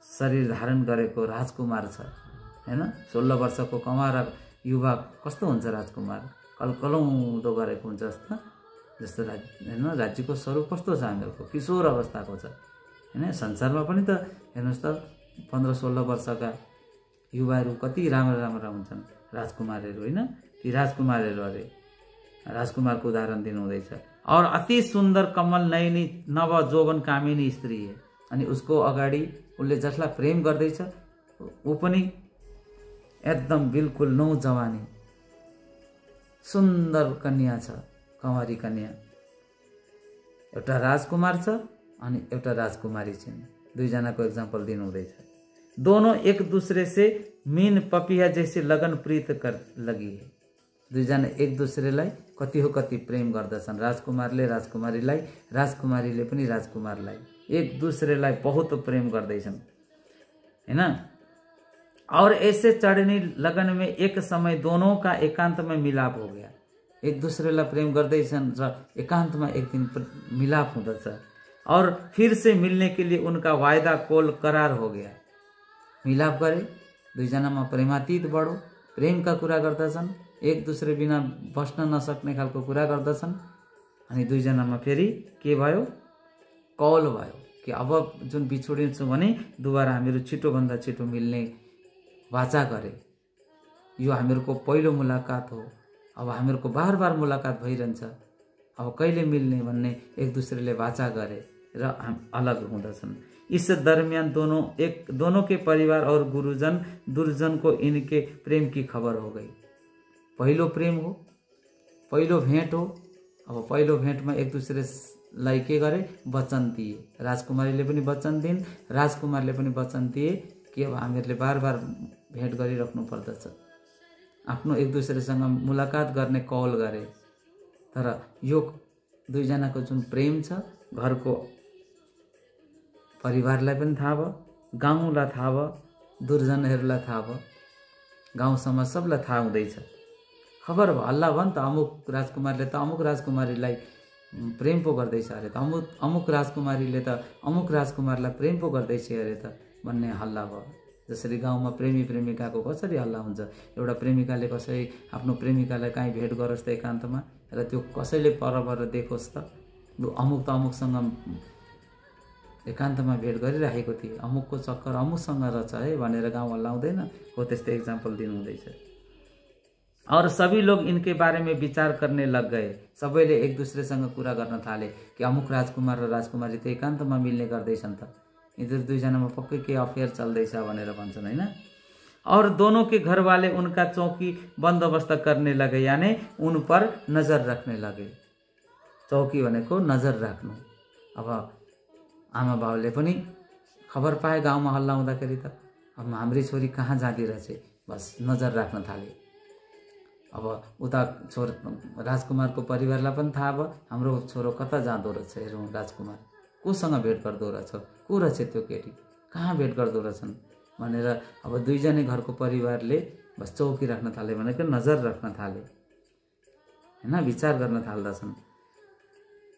शरीर धारण गरेको राजकुमार छ, हैन? 16 वर्षको कमार युवा कस्तो हुन्छ राजकुमार? कलकलौँदो गरेको हुन्छ जस्तो हैन? राज्यको स्वरूप कस्तो छ हामीहरूको? किशोर अवस्थाको छ, हैन? संसारमा पनि त हेर्नुहोस् त 15-16 वर्षका युवाहरू कति राम्रा राम्रा हुन्छन्, राजकुमारहरू, होइन? ती राजकुमारहरू, अरे राजकुमारको उदाहरण दिनुहुँदैछ। और अति सुन्दर कमल नयनी नव जोवन कामिनी स्त्री है। अनि उसको अगाडि उसले जसलाई प्रेम गर्दैछ ऊ पनि एकदम बिल्कुल नौजवानी सुन्दर कन्या छ, कंवारी कन्या। एउटा राजकुमार छ अनि एउटा राजकुमारी छिन्, दुईजनाको एक्जाम्पल दिनुहुँदैछ। दोनों एक दूसरे से मीन पपिया जैसे लगन प्रीत कर लगी है। दुईजना एक दूसरेलाई कति हो कति प्रेम गर्दछन्, राजकुमारले राजकुमारीलाई, राजकुमारीले पनि राजकुमारलाई, एक दूसरेलाई बहुत प्रेम गर्दैछन्, हैन? और ऐसे चढ़नी लगन में एक समय दोनों का एकांत में मिलाप हो गया। एक दूसरेलाई प्रेम गर्दैछन् र एकान्तमा एक दिन मिलाप हुँदछ। और फिर से मिलने के लिए उनका वायदा कोल करार हो गया। मिलाप गरे, दुईजनामा प्रेमातीत बढो, प्रेमका कुरा गर्दछन्, एक दूसरे बिना बस्न नसक्ने खालको कुरा गर्दछन्। अनि दुईजनामा फेरि के भयो? कौल भयो कि अब जुन बिछोडिन्छौँ भने दुबारा हामीहरू छिटोभन्दा छिटो मिल्ने वाचा गरे। यो हामीहरूको पहिलो मुलाकात हो, अब हामीहरूको बार बार मुलाकात भइरहन्छ, अब कहिले मिल्ने भन्ने एक दूसरेले वाचा गरे र अलग हुँदछन्। इस दरमियान दोनों के परिवार और गुरुजन दुर्जन को इनके प्रेम की खबर हो गई। पहिलो प्रेम हो, पहिलो भेट हो। अब पहिलो भेटमा एक दूसरेलाई के गरे? वचन दिए। राजकुमारीले पनि वचन दिइन्, राजकुमारले पनि वचन दिए कि अब हामीहरूले बार बार भेट गरिराख्नु पर्दछ। आफ्नो एक दूसरेसँग मुलाकात गर्ने कौल गरे। तर यो दुईजनाको जुन प्रेम छ घरको परिवारलाई पनि थाहा भयो, गाउँलाई थाहा भयो, दुर्जनहरूलाई थाहा भयो, गाउँ समाज सबलाई थाहा हुँदैछ। खबर भयो, हल्ला भयो नि त, अमुक राजकुमारले त अमुक राजकुमारीलाई प्रेम पो गर्दैछ अरे त, अमुक राजकुमारीले त अमुक राजकुमारलाई प्रेम पो गर्दैछ अरे त भन्ने हल्ला भयो। जसरी गाउँमा प्रेमी प्रेमिकाको कसरी हल्ला हुन्छ, एउटा प्रेमिकाले कसै आफ्नो प्रेमिकालाई काहीँ भेट गरोस् त एकान्तमा, र त्यो कसैले परबाट देखोस् त अमुक त अमुकसँग एकान्तमा भेट गरिराखेको थिए, अमुकको चक्कर अमुकसँग रहेछ है भनेर गाउँ हल्ला हुँदैन हो। त्यस्तै एक्जाम्पल दिनु हुँदैछ। और सभी लोग इनके बारे में विचार करने लग गए। सबैले एक दूसरेसँग कुरा गर्न थाले कि अमुक राजकुमार र राजकुमारी त एकान्तमा मिल्ने गर्दैछन् त, यिनीहरू दुईजनामा पक्कै के अफेयर चल्दैछ भनेर भन्छन् हैन। और दोनों के घर वाले उनका चौकी बंदोबस्त करने लगे, यानी उन पर नजर रखने लगे। चौकी भनेको नजर राख्नु। अब आमा बाउले पनि खबर पाए गाउँमा हल्ला हुँदाखेरि त अब हाम्री छोरी कहाँ जाँदी रहेछ, बस नजर राख्न थाले। अब उता राजकुमारको परिवारलाई पनि थाहा भयो हाम्रो छोरो कता जाँदो रहेछ, हेरौँ राजकुमार कोसँग भेट गर्दो रहेछ, को रहेछ त्यो केटी, कहाँ भेट गर्दो रहेछन् भनेर अब दुईजनै घरको परिवारले बस चौकी राख्न थाले, भनेको नजर राख्न थाले हैन, विचार गर्न थाल्दछन्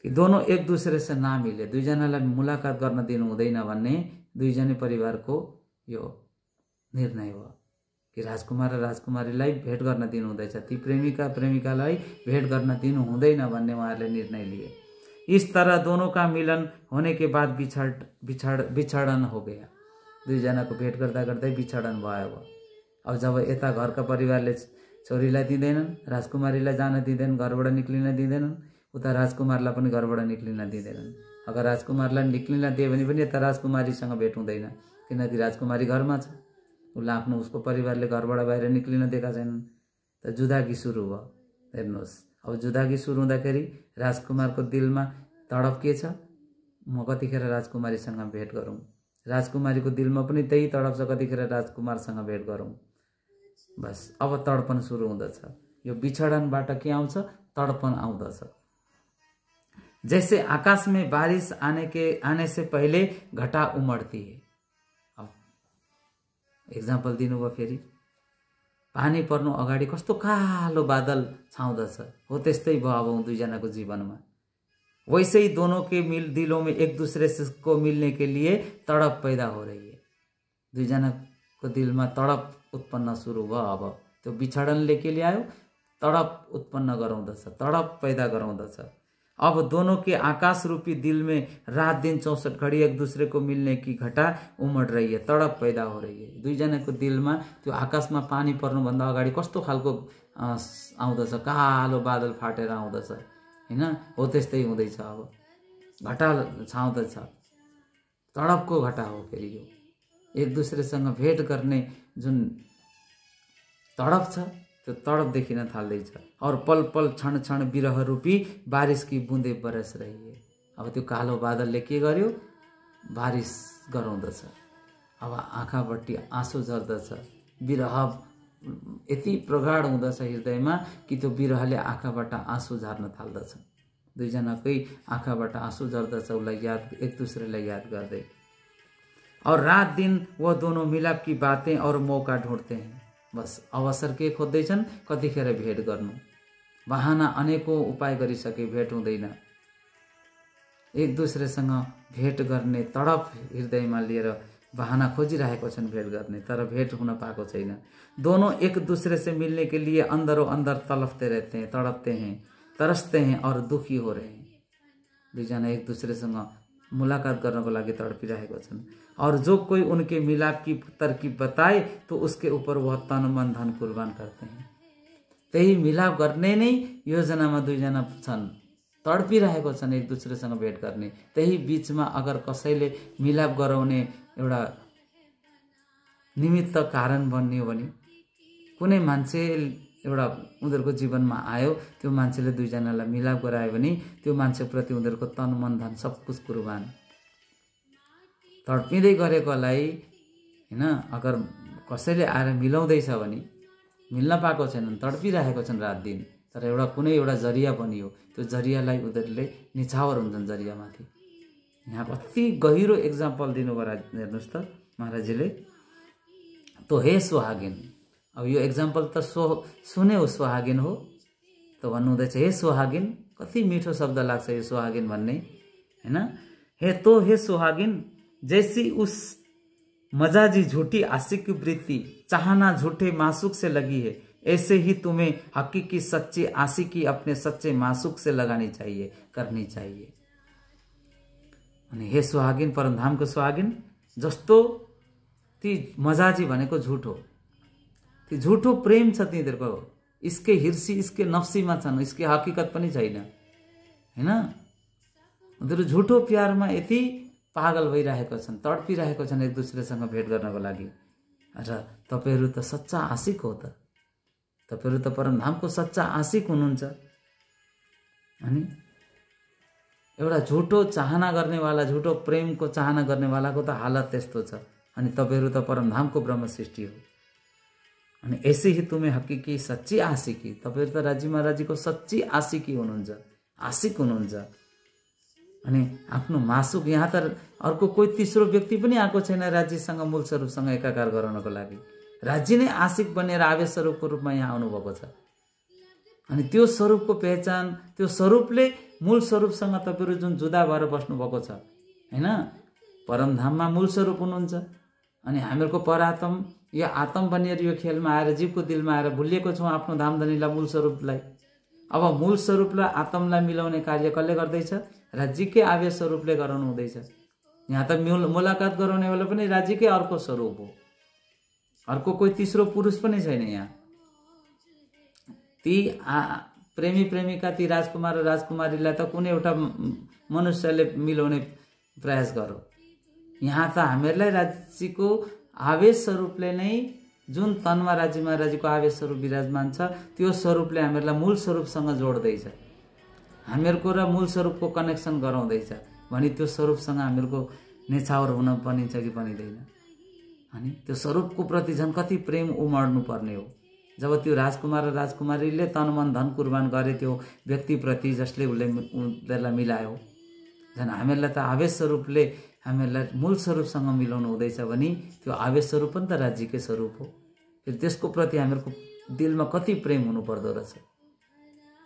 कि दोनों एक दूसरे से ना मिले, दुईजनालाई मुलाकात गर्न दिनु हुँदैन भन्ने दुईजनै परिवारको यो निर्णय हो कि राजकुमार र राजकुमारीलाई भेट गर्न दिनु हुँदैछ, ती प्रेमिका प्रेमिकालाई भेट गर्न दिनु हुँदैन भन्ने उहाँहरूले निर्णय लिए। इस तरह दोनों का मिलन होने के बाद बिछड़न हो गया। दुईजनाको भेट गर्दा गर्दै बिछड़न भयो। अब जब यता घरका परिवारले छोरीलाई दिँदैनन्, राजकुमारीलाई जान दिँदैनन्, घरबाट निक्लिन दिँदैनन्, उता राजकुमारलाई पनि घरबाट निक्लिन दिँदैनन्। अगर राजकुमारलाई निक्लिन दिए भने पनि यता राजकुमारीसँग भेट हुँदैन, किनकि राजकुमारी घरमा छ, उसलाई आफ्नो उसको परिवारले घरबाट बाहिर निक्लिन दिएका छैनन्। त जुदागी सुरु भयो। हेर्नुहोस्, अब जुदागी सुरु हुँदाखेरि राजकुमारको दिलमा तडप के छ, म कतिखेर राजकुमारीसँग भेट गरौँ, राजकुमारीको दिलमा पनि त्यही तडप छ, कतिखेर राजकुमारसँग भेट गरौँ। बस अब तडपन सुरु हुँदछ। यो बिछडनबाट के आउँछ, तडपन आउँदछ। जैसे आकाश में बारिश आने से पहले घटा उमड़ती है। अब एक्जाम्पल दिनुभयो फेरि, पानी पर्नु अगाडि कस्तो कालो बादल छाउँदछ हो, त्यस्तै भयो अब दुईजनाको जीवनमा। वैसे ही दोनों के दिलों में एक दूसरे से को मिलने के लिए तड़प पैदा हो रही है। दुईजनाको दिलमा तडप उत्पन्न सुरु भयो। अब त्यो बिछडनले के ल्यायो, तडप उत्पन्न गराउँदछ, तडप पैदा गराउँदछ। अब दोनों के आकाश रूपी दिल में रात दिन 64 घड़ी एक दूसरे को मिलने की घटा उमड़ रही है, तडप पैदा हो रही है। दुईजनाको दिलमा त्यो आकाशमा पानी पर्नुभन्दा अगाडि कस्तो खालको आउँदछ, कालो बादल फाटेर आउँदछ हैन, हो त्यस्तै हुँदैछ। अब घटा छाउँदछ, तडपको घटा हो फेरि यो। एक दूसरेसँग भेट गर्ने जुन तडप छ त्यो तडप देखिन थाल्दैछ। और पल पल क्षण क्षण विरह रूपी बारिश की बूंदे बरस रही है। अब त्यो कालो बादलले के गर्यो, बारिश गराउँदछ। अब आँखाबट्टी आँसु झर्दछ, विरह यति प्रगाढ हुँदछ हृदयमा कि त्यो विरहले आँखाबाट आँसु झर्न थाल्दछ। दुईजनाकै आँखाबाट आँसु झर्दछ, उसलाई याद, एक दूसरेलाई याद गर्दै। और रात दिन वो दोनों मिलाप की बातें और मौका ढूंढते हैं। बस अवसर के खोज्दैछन्, कतिखेर भेट गर्नु। बहाना अनेकौं उपाय गरिसके, भेट हुँदैन। एक दूसरेसँग भेट गर्ने तडप हृदयमा लिएर बहाना खोजिरहेको छन् भेट गर्ने, तर भेट हुन पाएको छैन। दोनों एक दूसरे से मिलने के लिए अंदरों अंदर तड़पते रहते हैं, तड़पते हैं, तरसते हैं और दुखी हो रहे हैं। दुईजना एक दूसरेसँग मुलाकात गर्नको लागि तडपिरहेको छन्। और जो कोई उनके मिलाप की तरकीब बताए तो उसके ऊपर वह तन मन धन कुर्बान करते हैं। त्यही मिलाप गर्ने नै योजनामा दुईजना छन्, तडपिरहेको छन् एक दूसरेसँग भेट गर्ने। त्यही बीचमा अगर कसैले मिलाप गराउने एउटा निमित्त कारण बन्ने हो भने, कुनै मान्छे एउटा उनीहरूको जीवनमा आयो, त्यो मान्छेले दुईजनालाई मिलाप गरायो भने त्यो मान्छेप्रति उनीहरूको तन मन धन सब कुछ कुर्बान। तडपिँदै गरेकोलाई हैन, अगर कसैले आएर मिलाउँदैछ भने मिल्न पाएको छैनन्, तडपिरहेको छन् रात दिन, तर एउटा कुनै एउटा जरिया पनि हो, त्यो जरियालाई उनीहरूले निछावर हुन्छन् जरियामाथि। यहाँ कति गहिरो एक्जाम्पल दिनुभयो हेर्नुहोस् त महाराजजीले। तो हे सुहागिन, अब यो एक्जाम्पल त सुने हो सुहागिन हो, त भन्नुहुँदैछ हे सुहागिन कति मिठो शब्द लाग्छ यो सुहागिन भन्ने, हैन। हे सुहागिन, जैसी उस मजाजी झूठी आशिक की वृत्ति, चाहना झूठे मासूक से लगी है, ऐसे ही तुम्हें हकीकी सच्ची आशिकी अपने सच्चे मासूक से लगानी चाहिए, करनी चाहिए। अनि हे सुहागिन, परमधामको सुहागिन, जस्तो ती मजाजी भनेको झुठो, ती झुठो प्रेम छ तिनीहरूको, इसके हिर्सी इसके नफ्सीमा छन्, इसके हकीकत पनि छैन, हैन। उनीहरू झुठो प्यारमा यति पागल भइरहेको छन्, तडपिरहेको छन् एक दुसरेसँग भेट गर्नको लागि। र तपाईहरू त सच्चा आशिक हो त, तपाईहरू त परमधामको सच्चा आशिक हुनुहुन्छ। अनि एउटा झुठो चाहना गर्नेवाला, झुठो प्रेमको चाहना गर्नेवालाको त हालत त्यस्तो छ। अनि तपाईहरू त परमधामको ब्रह्म सृष्टि हो। अनि ऐसे ही तुम्हें हकीकी सच्ची आशिकी, तपाईहरू त राजी महाराजीको सच्ची आशिकी हुनुहुन्छ, आशिक हुनुहुन्छ। अनि आफ्नो मासुक, यहाँ त अर्को कोही तीसरो व्यक्ति पनि आएको छैन राज्यसँग मूल स्वरूपसँग एकाकार गराउनको लागि। राज्य नै आशिक बनेर आवेश स्वरूपको रूपमा यहाँ आउनुभएको छ। अनि त्यो स्वरूपको पहिचान, त्यो स्वरूपले मूल स्वरूपसँग तपाईहरू जुन जुदा भएर बस्नुभएको छ, हैन। परमधाममा मूल स्वरूप हुनुहुन्छ। अनि हामीहरूको परात्म, यो आत्म बनिएर यो खेलमा आएर, जीवको दिलमा आएर भुलिएको छौँ आफ्नो धामधनीलाई, मूल स्वरूपलाई। अब मूल स्वरूपलाई आत्मलाई मिलाउने कार्य कसले गर्दैछ? राज्यकै आवेश स्वरूपले गराउनु हुँदैछ। यहाँ त मुलाकात गराउनेवाला पनि राज्यकै अर्को स्वरूप हो, अर्को कोही तीसरो पुरुष पनि छैन यहाँ। ती प्रेमी प्रेमिका, ती राजकुमार र राजकुमारीलाई त कुनै एउटा मनुष्यले मिलाउने प्रयास गरो। यहाँ त हामीहरूलाई राज्यको आवेश स्वरूपले नै, जुन तनमा राज्य महाराजीको आवेश स्वरूप विराजमान छ, त्यो स्वरूपले हामीहरूलाई मूल स्वरूपसँग जोड्दैछ, हामीहरूको र मूल स्वरूपको कनेक्सन गराउँदैछ। भने त्यो स्वरूपसँग हामीहरूको नेछावर हुन बनिन्छ कि बनिँदैन? अनि त्यो स्वरूपको प्रति झन् कति प्रेम उमड्नु पर्ने हो। जब त्यो राजकुमार र राजकुमारीले तन मन धन कुर्बान गरे त्यो व्यक्तिप्रति जसले उनीहरूलाई मिलायो, झन् हामीहरूलाई त आवेश स्वरूपले हामीहरूलाई मूल स्वरूपसँग मिलाउनु हुँदैछ भने त्यो आवेश स्वरूप पनि त राज्यकै स्वरूप हो। फेरि त्यसको प्रति हामीहरूको दिलमा कति प्रेम हुनु पर्दो रहेछ।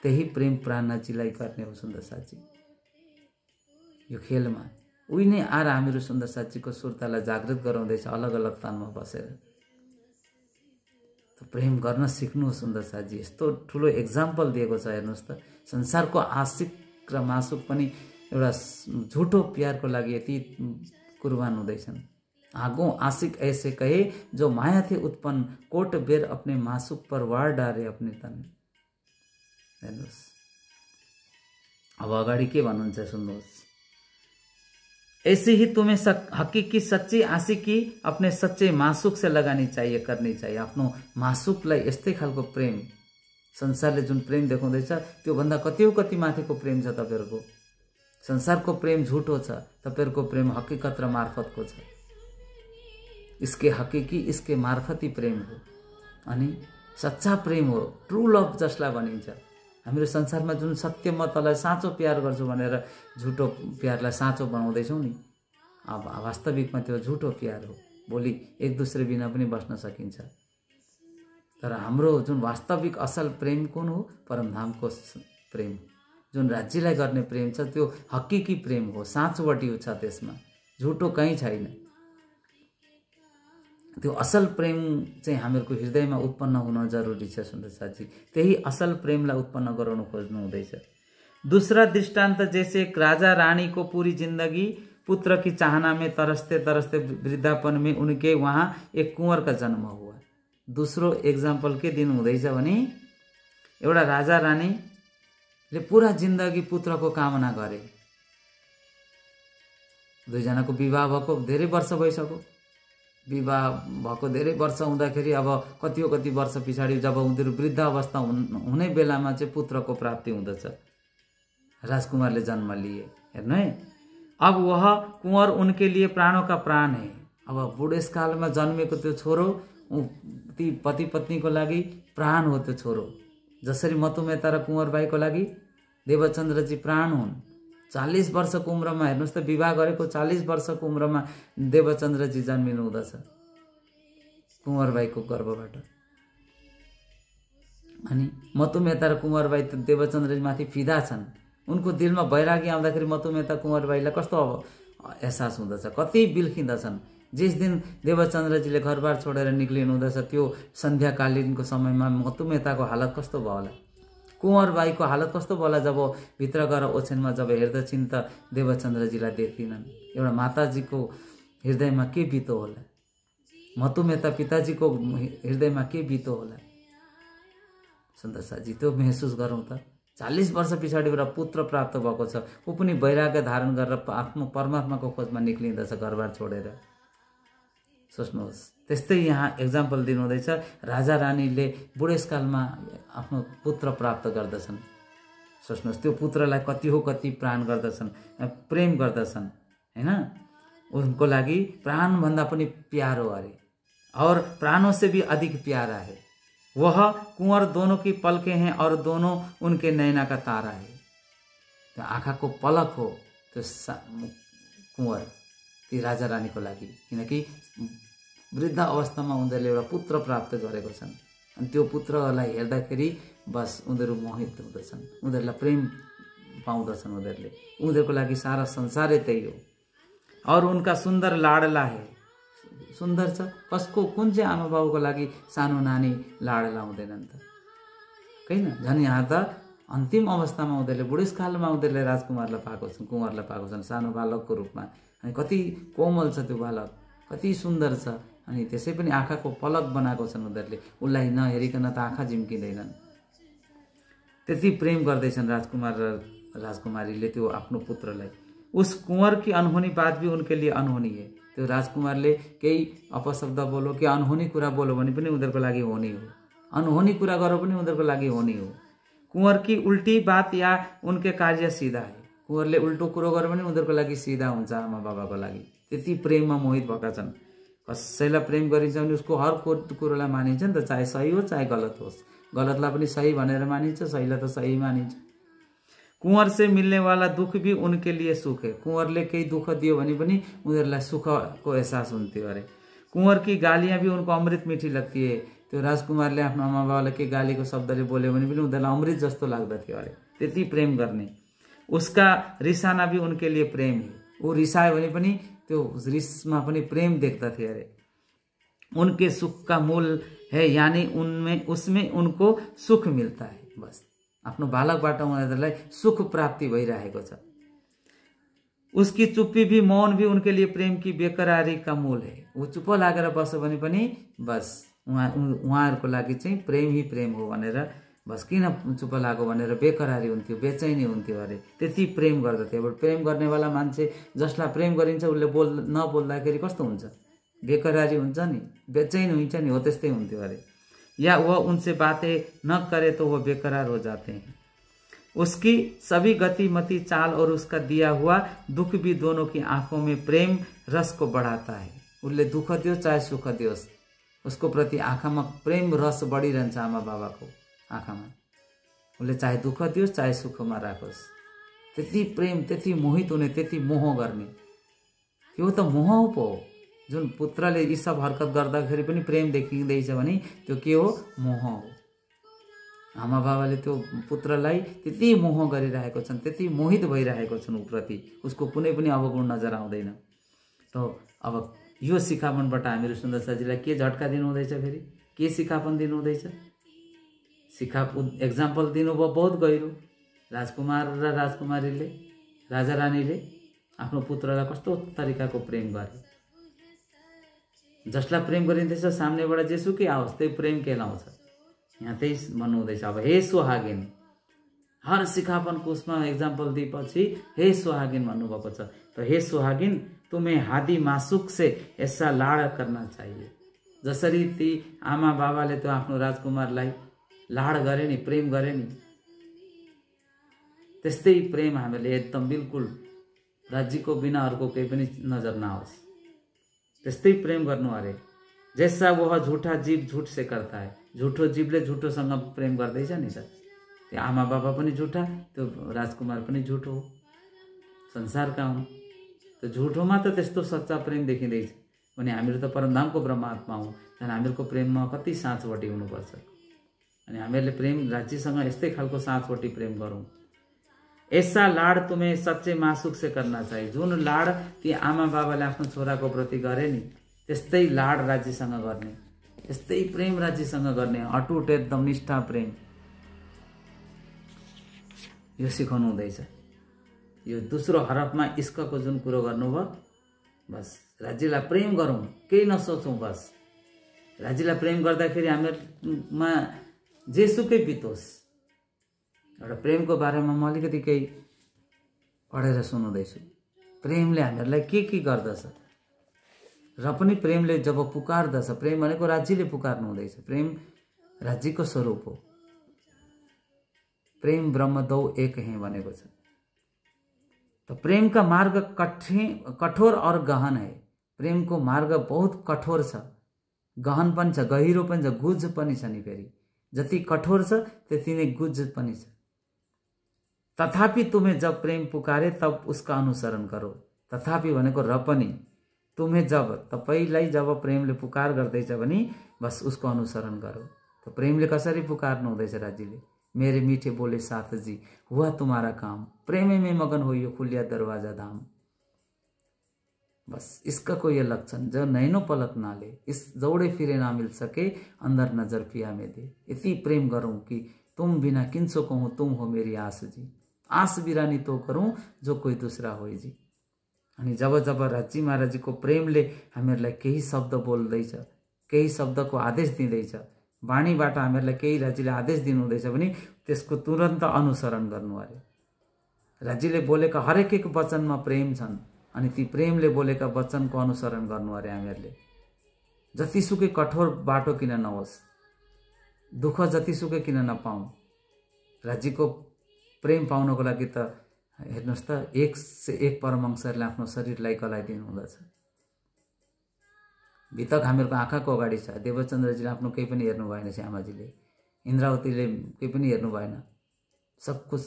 त्यही प्रेम प्राणजीलाई गर्ने हो सुन्दर साथी। यो खेलमा उही नै आएर हामीहरू सुन्दर साथीको सुरतालाई जागृत गराउँदैछ, अलग अलग तानमा बसेर। त प्रेम गर्न सिक्नु सुन्दर साथी। यस्तो ठुलो एक्जाम्पल दिएको छ, हेर्नुहोस् त। संसारको आशिक र मासुक पनि एउटा झुठो प्यारको लागि यति कुर्बान हुँदैछन्। आगो आशिक ऐसे कहे जो माया थे उत्पन्न, कोट बेर अपने मासुक पर वार डारे अपने तन। हेर्नुहोस् अब अगाडि के भन्नुहुन्छ सुन्नुहोस्। ऐसे ही तुम्हें हकीकी सच्ची आशिकी अपने सच्चे मासुक से लगानी चाहिए, करनी चाहिए। आफ्नो मासुकलाई यस्तै खालको प्रेम, संसारले जुन प्रेम देखाउँदैछ त्योभन्दा कति माथिको प्रेम छ तपाईहरूको। संसारको प्रेम झुटो छ, तपाईहरूको प्रेम हकीकत र मार्फतको छ। इसके हकीकी, इसके मार्फती प्रेम हो। अनि सच्चा प्रेम हो, ट्रू लभ जसलाई भनिन्छ। हाम्रो संसारमा जुन सत्य म तँलाई साँचो प्यार गर्छु भनेर झुटो प्यारलाई साँचो बनाउँदैछौँ नि, अब वास्तविकमा त्यो झुटो प्यार हो। भोलि एक दुसरे बिना पनि बस्न सकिन्छ। तर हाम्रो जुन वास्तविक असल प्रेम कुन हो? परमधामको प्रेम, जुन राज्यलाई गर्ने प्रेम छ, त्यो हकीकी प्रेम हो, साँचोवटी छ, त्यसमा झुटो कहीँ छैन। त्यो असल प्रेम चाहिँ हामीहरूको हृदयमा उत्पन्न हुन जरुरी छ सुन्दर साथी। त्यही असल प्रेमलाई उत्पन्न गराउन खोज्नु हुँदैछ। दूसरा दृष्टांत, जैसे एक राजा रानी को पूरी जिंदगी पुत्र की चाहना में तरसते तरसते वृद्धापन में उनके वहाँ एक कुंवर का जन्म हुआ। दूसरो एग्जाम्पल के दिन हुँदैछ भने एउटा राजा रानीले पूरा जिन्दगी पुत्रको कामना गरे। दुईजनाको विवाह भएको धेरै वर्ष भइसक्यो। विवाह भएको धेरै वर्ष हुँदाखेरि अब कति वर्ष पछाडि जब उनीहरू वृद्ध अवस्था हुने बेलामा चाहिँ पुत्रको प्राप्ति हुँदछ। राजकुमारले जन्म लिए। हेर्नु है, अब वह कुंवर उनके लिए प्राणों का प्राण है। अब बुढेसकालमा जन्मेको त्यो छोरो ती पति पत्नीको लागि प्राण हो त्यो छोरो। जसरी मधुमेता र कुंवरबाईको लागि देवचन्द्रजी प्राण हुन्। 40 वर्षको उम्रमा, हेर्नुहोस् त, विवाह गरेको 40 वर्षको उम्रमा देवचन्द्रजी जन्मिनु हुँदछ कुंवरबाईको गर्भबाट। अनि मधुमेता र कुंवरबाई त देवचन्द्रजी माथि फिदा छन्। उनको दिलमा वैरागी आउँदाखेरि मधुमेहता कुँवरबाईलाई कस्तो अब एहसास हुँदछ, कति बिल्खिँदछन्। जिस दिन देवचन्द्रजीले घरबार छोडेर निक्लिनु हुँदछ त्यो सन्ध्याकालीनको समयमा मधुमेहताको हालत कस्तो भयो होला, कुँवरबाईको हालत कस्तो भयो होला जब भित्र गएर ओछ्यानमा जब हेर्दछिन् त देवचन्द्रजीलाई देख्दिनन्। एउटा माताजीको हृदयमा के बितो होला, मधुमेहता पिताजीको हृदयमा के बितो होला। सुन्दरसाजी त्यो महसुस गरौँ त। 40 वर्ष पछाडिबाट पुत्र प्राप्त भएको छ, ऊ पनि वैराग्य धारण गरेर आफ्नो परमात्माको खोजमा निक्लिँदछ घरबार छोडेर। सोच्नुहोस्। त्यस्तै यहाँ एक्जाम्पल दिनुहुँदैछ, राजा रानीले बुढेसकालमा आफ्नो पुत्र प्राप्त गर्दछन्। सोच्नुहोस् त्यो पुत्रलाई कति हो कति प्राण गर्दछन्, प्रेम गर्दछन् हैन। उनको लागि प्राणभन्दा पनि प्यारो अरे, और प्राणों से भी अधिक प्यारा है। वह कुंवर दोनों की पलकें हैं और दोनों उनके नैना का तारा है। त्यो आँखाको पलक हो त्यो कुंवर ती राजा रानीको लागि, किनकि वृद्ध अवस्थामा उनीहरूले एउटा पुत्र प्राप्त गरेको छन्। अनि त्यो पुत्रलाई हेर्दाखेरि बस उनीहरू मोहित हुँदछन्, उनीहरूलाई प्रेम पाउँदछन् उनीहरूले। उनीहरूको लागि सारा संसारै त्यही हो। और उनका सुन्दर लाडला है। सुन्दर छ कसको, कुन चाहिँ आमा बाबुको लागि सानो नानी लाडला हुँदैनन् त, होइन। झन् यहाँ त अन्तिम अवस्थामा उनीहरूले बुढेसकालमा उनीहरूले राजकुमारलाई पाएको छन्, कुँवरलाई पाएको छन् सानो बालकको रूपमा। अनि कति कोमल छ त्यो बालक, कति सुन्दर छ। अनि त्यसै पनि आँखाको पलक बनाएको छन् उनीहरूले, उसलाई नहेरिकन त आँखा झिम्किँदैनन्। त्यति प्रेम गर्दैछन् राजकुमार र राजकुमारीले त्यो आफ्नो पुत्रलाई। उस कुंवर की अनहोनी बात भी उनके लिए अनहोनी है। त्यो राजकुमारले केही अपशब्द बोलो कि अनहोनी कुरा बोलो भने पनि उनीहरूको लागि होनी हो, अनहोनी कुरा गरो पनि उनीहरूको लागि होनी हो। कुंवर की उल्टी बात या उनके कार्य सीधा है। कुंवरले उल्टो कुरो गर्यो भने उनीहरूको लागि सिधा हुन्छ आमा बाबाको लागि। त्यति प्रेममा मोहित भएका छन्। कसैलाई प्रेम गरिन्छ भने उसको हर कुरोलाई मानिन्छ नि त, चाहे सही हो चाहे गलत होस्। गलतलाई पनि सही भनेर मानिन्छ, सहीलाई त सही मानिन्छ। कुंवर से मिलने वाला दुख भी उनके लिए सुख है। कुंवरले केही दुख दियो भने पनि उनीहरूलाई सुखको एहसास हुन्थ्यो अरे। कुंवर की गालियाँ भी उनको अमृत मीठी लगती है। त्यो राजकुमारले आफ्नो आमा बाबालाई केही गालीको शब्दले बोल्यो भने पनि उनीहरूलाई अमृत जस्तो लाग्दथ्यो अरे, त्यति प्रेम गर्ने। उसका रिसाना भी उनके लिए प्रेम है। ऊ रिसायो भने पनि त्यो रिसमा पनि प्रेम देख्दथे अरे। उनके सुख का मूल है, यानी उसमें उनको सुख मिलता है। बस आफ्नो बालकबाट उनीहरूलाई सुख प्राप्ति भइरहेको छ। उसकी चुप्पी भी मौन भी उनके लिए प्रेम की बेकरारी का मूल है। ऊ चुप्प लागेर बस्यो भने पनि बस उहाँहरूको लागि चाहिँ प्रेम ही प्रेम हो भनेर, बस किन चुप्प लाग्यो भनेर बेकरारी हुन्थ्यो, बेचैनी हुन्थ्यो अरे। त्यति प्रेम गर्दथे। अब प्रेम गर्नेवाला मान्छे जसलाई प्रेम गरिन्छ उसले नबोल्दाखेरि कस्तो हुन्छ, बेकरारी हुन्छ नि, बेचैन हुन्छ नि, हो त्यस्तै हुन्थ्यो अरे। या वह उनसे बातें न करे तो वह बेकरार हो जाते हैं। उसकी सभी गतिमति चाल और उसका दिया हुआ दुख भी दोनों की आंखों में प्रेम रस को बढ़ाता है। उसले दुख दियोस् चाहे सुख दियोस्, उसको प्रति आँखामा प्रेम रस बढिरहन्छ आमा बाबाको आँखामा। उसले चाहे दुख दियोस् चाहे सुखमा राखोस्, त्यति प्रेम, त्यति मोहित हुने, त्यति मोह गर्ने। त्यो त मोह पो हो। जुन पुत्रले यी सब हरकत गर्दाखेरि पनि प्रेम देखिँदैछ भने त्यो के हो, मोह हो। आमा बाबाले त्यो पुत्रलाई त्यति मोह गरिरहेको छन्, त्यति मोहित भइरहेको छन् उप्रति, उसको कुनै पनि अवगुण नजर आउँदैन। त अब यो सिकापनबाट हामीहरू सुन्दरसाजीलाई के झट्का दिनुहुँदैछ, फेरि के सिकापन दिनुहुँदैछ? एक्जाम्पल दिनुभयो बहुत गहिरो। राजकुमार र राजकुमारीले, राजा रानीले आफ्नो पुत्रलाई कस्तो तरिकाको प्रेम गरे। जसलाई प्रेम गरिँदैछ सामनेबाट जेसुकै आओस् त्यही प्रेम कहलाउँछ। यहाँ त्यही भन्नुहुँदैछ। अब हे सुहागिन, हर सिकापनको उसमा एक्जाम्पल दिएपछि हे सुहागिन भन्नुभएको छ। त हे सुहागिन, तुम्हें हादी मासुक से ऐसा लाड करना चाहिए। जसरी ती आमा बाबाले त्यो आफ्नो राजकुमारलाई लाड गरे नि, प्रेम गरे नि, त्यस्तै प्रेम हामीले एकदम बिल्कुल राज्यको बिना अर्को केही पनि नजर नआओस् त्यस्तै प्रेम गर्नु अरे। जैसा वह झूठा जीव झूठ से करता है। झूठो जीवले झूठोसँग प्रेम गर्दैछ नि त। त्यो आमा बाबा पनि झूठा, त्यो राजकुमार पनि झूठो हो, संसारका हुन्। त्यो झूठोमा त त्यस्तो सच्चा प्रेम देखिँदैछ भने हामीहरू त परमधामको ब्रह्मात्मा हौँ। त्यहाँदेखि हामीहरूको प्रेममा कति साँचवटी हुनुपर्छ। अनि हामीहरूले प्रेम राज्यसँग यस्तै खालको साँचवटी प्रेम गरौँ। ऐसा लाड तुम्हें सच्चे मासुक से करना चाहिए। जुन लाड ती आमा बाबाले आफ्नो छोराको प्रति गरे नि त्यस्तै लाड राज्यसँग गर्ने, त्यस्तै प्रेम राज्यसँग गर्ने, अटुट एकदम निष्ठा प्रेम यो सिकाउनु हुँदैछ। यो दोस्रो हरफमा इस्कको जुन कुरो गर्नुभयो, बस राज्यलाई प्रेम गरौँ, केही नसोचौँ। बस राज्यलाई प्रेम गर्दाखेरि हामीमा जेसुकै बितोस्। एउटा प्रेमको बारेमा म अलिकति केही पढेर सुनाउँदैछु। प्रेमले हामीहरूलाई के गर्दछ र पनि प्रेमले जब पुकार्दछ, प्रेम भनेको राज्यले पुकार्नु हुँदैछ। प्रेम राज्यको स्वरूप हो। प्रेम ब्रह्म दौ एक हैं भनेको छ। तो प्रेम का मार्ग कठोर और गहन है। प्रेम को मार्ग बहुत कठोर छ, गहन पनि छ, गहिरो पनि छ, गुज पनि छ नि। फेरि जति कठोर छ त्यति नै गुज पनि छ। तथापि तुम्हें जब प्रेम पुकारे तब उसका अनुसरण करो। तथापि भनेको र पनि, तुम्हें जब, तपाईलाई जब प्रेमले पुकार गर्दैछ भने बस उसको अनुसरण करो। तो प्रेमले कसरी पुकार्नु हुँदैछ राज्यले? मेरे मीठे बोले साथ जी हुआ तुम्हारा काम, प्रेम में मगन हो यो खुलिया दरवाजा धाम। बस इसका कोई लक्षण जो नैनो पलक ना ले, इस दौड़े फिरे ना मिल सके, अंदर नजर पिया में दे। इतनी प्रेम करूं कि तुम बिना किन्सो कहूं तुम हो मेरी आस जी, आस बिरानी तो करूं जो कोई दूसरा हो जी। अनि जब जब राज्य महाराजीको प्रेमले हामीहरूलाई केही शब्द बोल्दैछ, केही शब्दको आदेश दिँदैछ, वाणीबाट हामीहरूलाई केही राज्यले आदेश दिनुहुँदैछ भने त्यसको तुरन्त अनुसरण गर्नु अरे। राज्यले बोलेका हरेक एक वचनमा प्रेम छन् अनि ती प्रेमले बोलेका वचनको अनुसरण गर्नु अरे हामीहरूले। जतिसुकै कठोर बाटो किन नहोस्, दुःख जतिसुकै किन नपाऊँ, राज्यको प्रेम पाउनको लागि त हेर्नुस् त एक से एक परमहंसहरूले आफ्नो शरीरलाई गलाइदिनु हुँदछ। भितक हामीहरूको आँखाको अगाडि छ। देवचन्द्रजीले आफ्नो केही पनि हेर्नु भएन, श्यामाजीले, इन्द्रावतीले केही पनि हेर्नु भएन, सब कुछ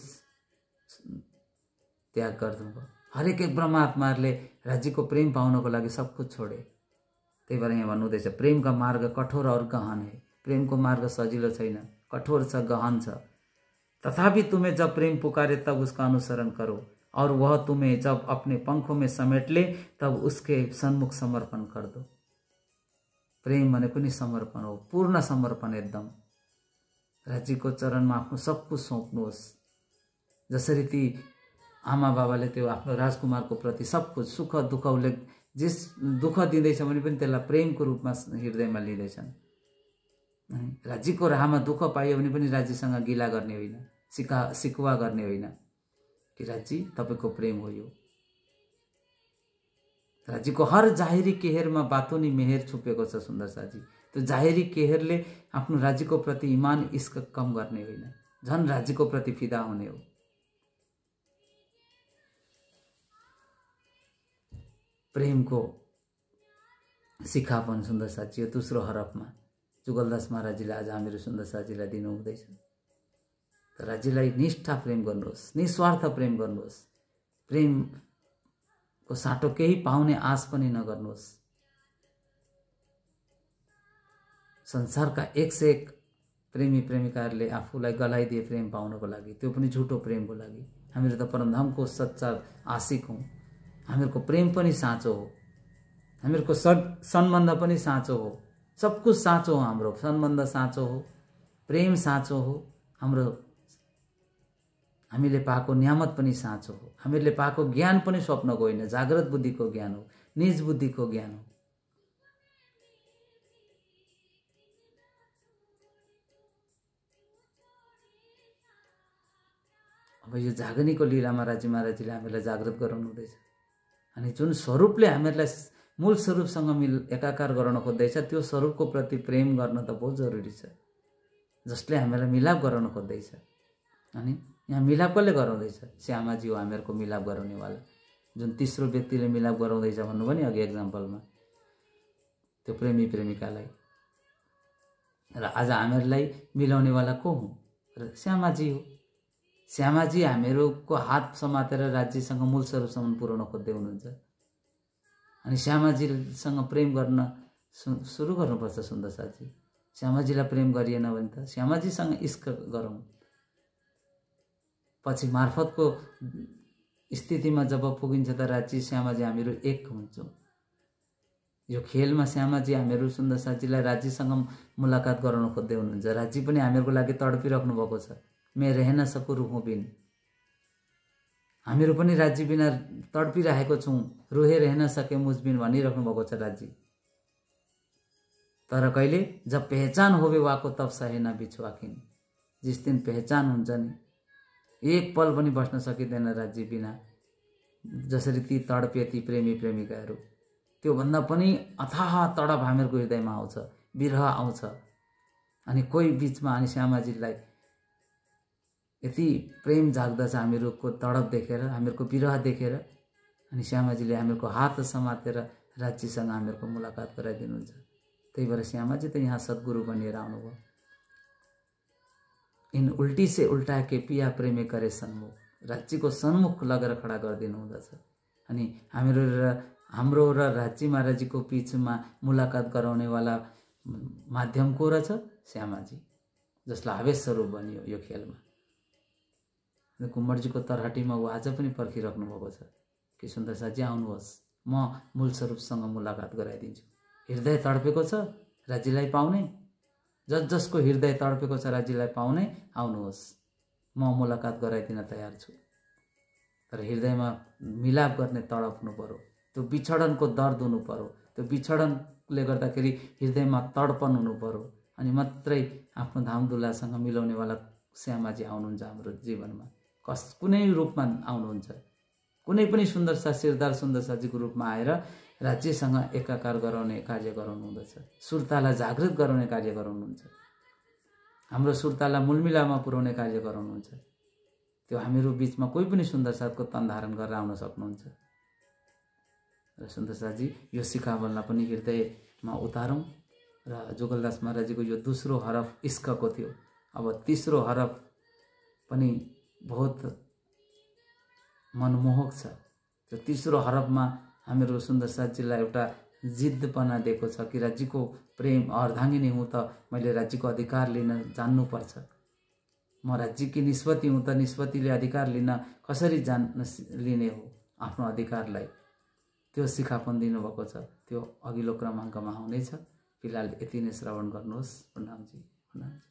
त्याग गर्नुभयो। हरेक एक ब्रह्मात्माहरूले राज्यको प्रेम पाउनको लागि सब कुछ छोडे। त्यही भएर यहाँ भन्नुहुँदैछ प्रेमका मार्ग कठोर और गहन है। प्रेमको मार्ग सजिलो छैन, कठोर छ, गहन छ। तथापि तुम्हें जब प्रेम पुकारे तब उसका अनुसरण करो, और वह तुम्हें जब अपने पंखों में समेट ले तब उसके सन्मुख समर्पण कर दो। प्रेम भनेको नि समर्पण हो, पूर्ण समर्पण एकदम। राज्यको चरणमा आफ्नो सब कुछ सौंप्नुहोस्। जसरी ती आमा बाबाले त्यो आफ्नो राजकुमारको प्रति सब कुछ सुख दुःख, उसले जिस दुःख दिँदैछ भने पनि त्यसलाई प्रेमको रूपमा हृदयमा लिँदैछन्। राज्यको राहमा दुःख पाइयो भने पनि राज्यसँग गिला गर्ने होइन, सिकुवा गर्ने होइन कि राज्य तपाईको प्रेम हो यो। राज्यको हर जाहेरी केहेरमा बातोनी मेहेर छुपेको छ सुन्दर साजी। त्यो जाहेरी केहेरले आफ्नो राज्यको प्रति इमान इश्क कम गर्ने होइन, झन् राज्यको प्रति फिदा हुने हो। प्रेमको सिखापन सुन्दर साजी यो दोस्रो हरफमा जुगलदास महाराजले आज हामीहरू सुन्दर साजीलाई दिनु हुँदैछ। राज्यलाई निष्ठा प्रेम गर्नुहोस्, निस्वार्थ प्रेम गर्नुहोस्। प्रेमको साटो केही पाउने आश पनि नगर्नुहोस्। संसारका एक से एक प्रेमी प्रेमिकाहरूले आफूलाई गलाइदिए प्रेम पाउनको लागि, त्यो पनि झुटो प्रेमको लागि। हामीहरू त परमधामको सच्चा आशिक हौँ। हामीहरूको प्रेम पनि साँचो हो, हामीहरूको सम्बन्ध पनि साँचो हो, सब कुछ साँचो हो। हाम्रो सम्बन्ध साँचो हो, प्रेम साँचो हो, हाम्रो हामीले पाएको न्यामत पनि साँचो हो, हामीले पाएको ज्ञान पनि स्वप्नको होइन, जागृत बुद्धिको ज्ञान हो, निज बुद्धिको ज्ञान हो। अब यो जागनीको लीलामा राज्य महाराजले हामीलाई जागृत गराउनु हुँदैछ। अनि जुन स्वरूपले हामीलाई मूल स्वरूपसँग एकाकार गराउन खोज्दैछ, त्यो स्वरूपको प्रति प्रेम गर्न त बहुत जरुरी छ, जसले हामीलाई मिलाप गराउन खोज्दैछ। अनि यहाँ मिलाप कसले गराउँदैछ? श्यामाजी हो हामीहरूको मिलाप गराउनेवाला। जुन तीसरो व्यक्तिले मिलाप गराउँदैछ भन्नुभयो नि अघि एक्जाम्पलमा, त्यो प्रेमी प्रेमिकालाई। र आज हामीहरूलाई मिलाउनेवाला को हुँ? श्यामाजी हो। श्यामाजी हामीहरूको हात समातेर राज्यसँग मूल स्वरूपसम्म पुर्याउन खोज्दै हुनुहुन्छ। अनि श्यामाजीसँग प्रेम गर्न सुरु गर्नुपर्छ सुन्दर साथी। श्यामाजीलाई प्रेम गरिएन भने त श्यामाजीसँग इश्क गरौँ। पछि मार्फतको स्थितिमा जब पुगिन्छ त राज्य श्यामाजी हामीहरू एक हुन्छौँ। यो खेलमा श्यामाजी हामीहरू सुन्दर साथीलाई राज्यसँग मुलाकात गराउन खोज्दै हुनुहुन्छ। राज्य पनि हामीहरूको लागि तडपिराख्नु भएको छ। मैं रह न सकूँ रुखों बिन, हामीहरू पनि राज्य बिना तडपिरहेको छौँ। रोहे रह न सके मुझ बिन भनिराख्नु भएको छ राज्य। तर कहिले जब पहचान होवे वाको तब सहे न बिछुवाकिन, जिस दिन पहचान हुन्छ नि एक पल पनि बस्न सकिँदैन राज्य बिना। जसरी ती तडपे ती प्रेमी प्रेमिकाहरू, त्योभन्दा पनि अथाह तडप हामीहरूको हृदयमा आउँछ, विरह आउँछ। अनि कोही बिचमा अनि श्यामाजीलाई यति प्रेम जाग्दछ हामीहरूको तडप देखेर, हामीहरूको विरह देखेर। अनि श्यामाजीले हामीहरूको हात समातेर राज्यसँग हामीहरूको मुलाकात गराइदिनुहुन्छ। त्यही भएर श्यामाजी त यहाँ सद्गुरु बनिएर आउनुभयो। इन उल्टी से उल्टा के पिया प्रेमे करे सन्मुख, राज्यको सन्मुख लगेर खडा गरिदिनु हुँदछ। अनि हाम्रो र राज्य महाराजीको बिचमा मुलाकात गराउनेवाला माध्यम को रहेछ? श्यामाजी, जसलाई आवेश स्वरूप बनियो यो खेलमा। कुम्मरजीको तरहटीमा ऊ आज पनि पर्खिराख्नु भएको छ कि सुन्दर साथी आउनुहोस्, म मूल स्वरूपसँग मुलाकात गराइदिन्छु। हृदय तडपेको छ राज्यलाई पाउने, जसको हृदय तडपेको छ राज्यलाई पाउने, आउनुहोस्, म मुलाकात गराइदिन तयार छु। तर हृदयमा मिलाप गर्ने तडप हुनु पर्यो, त्यो बिछडनको दर्द हुनु पर्यो, त्यो बिछडनले गर्दाखेरि हृदयमा तडपन हुनु पर्यो। अनि मात्रै आफ्नो धामधुलासँग मिलाउनेवाला श्यामाजी आउनुहुन्छ हाम्रो जीवनमा। कुनै रूपमा आउनुहुन्छ, कुनै पनि सुन्दर सा सिरदार सुन्दर साजीको रूपमा आएर राज्यसँग एकाकार गराउने कार्य गराउनु हुँदछ। सुरतालाई जागृत गराउने कार्य गराउनुहुन्छ, हाम्रो सुरतालाई मूलमिलामा पुर्याउने कार्य गराउनुहुन्छ। त्यो हामीहरू बिचमा कोही पनि सुन्दर साथको तन धारण गरेर आउन सक्नुहुन्छ। र सुन्दर साथजी यो सिकावललाई पनि हृदयमा उतारौँ। र जोगलदास महाराजीको यो दोस्रो हरफ इस्कको थियो। अब तीसरो हरफ पनि बहुत मनमोहक छ। त्यो तीसरो हरफमा हामीहरू सुन्दर साथजीलाई एउटा जिद्दपना दिएको छ कि राज्यको प्रेम अर्धाङ्गिनी हुँ त मैले राज्यको अधिकार लिन जान्नुपर्छ। म राज्यकी निष्पत्ति हुँ त निष्पत्तिले अधिकार लिन कसरी लिने हो आफ्नो अधिकारलाई, त्यो सिकापन दिनुभएको छ। त्यो अघिल्लो क्रमाङ्कमा आउनेछ। फिलहाल यति नै श्रवण गर्नुहोस्। प्रणामजी, प्रणामजी।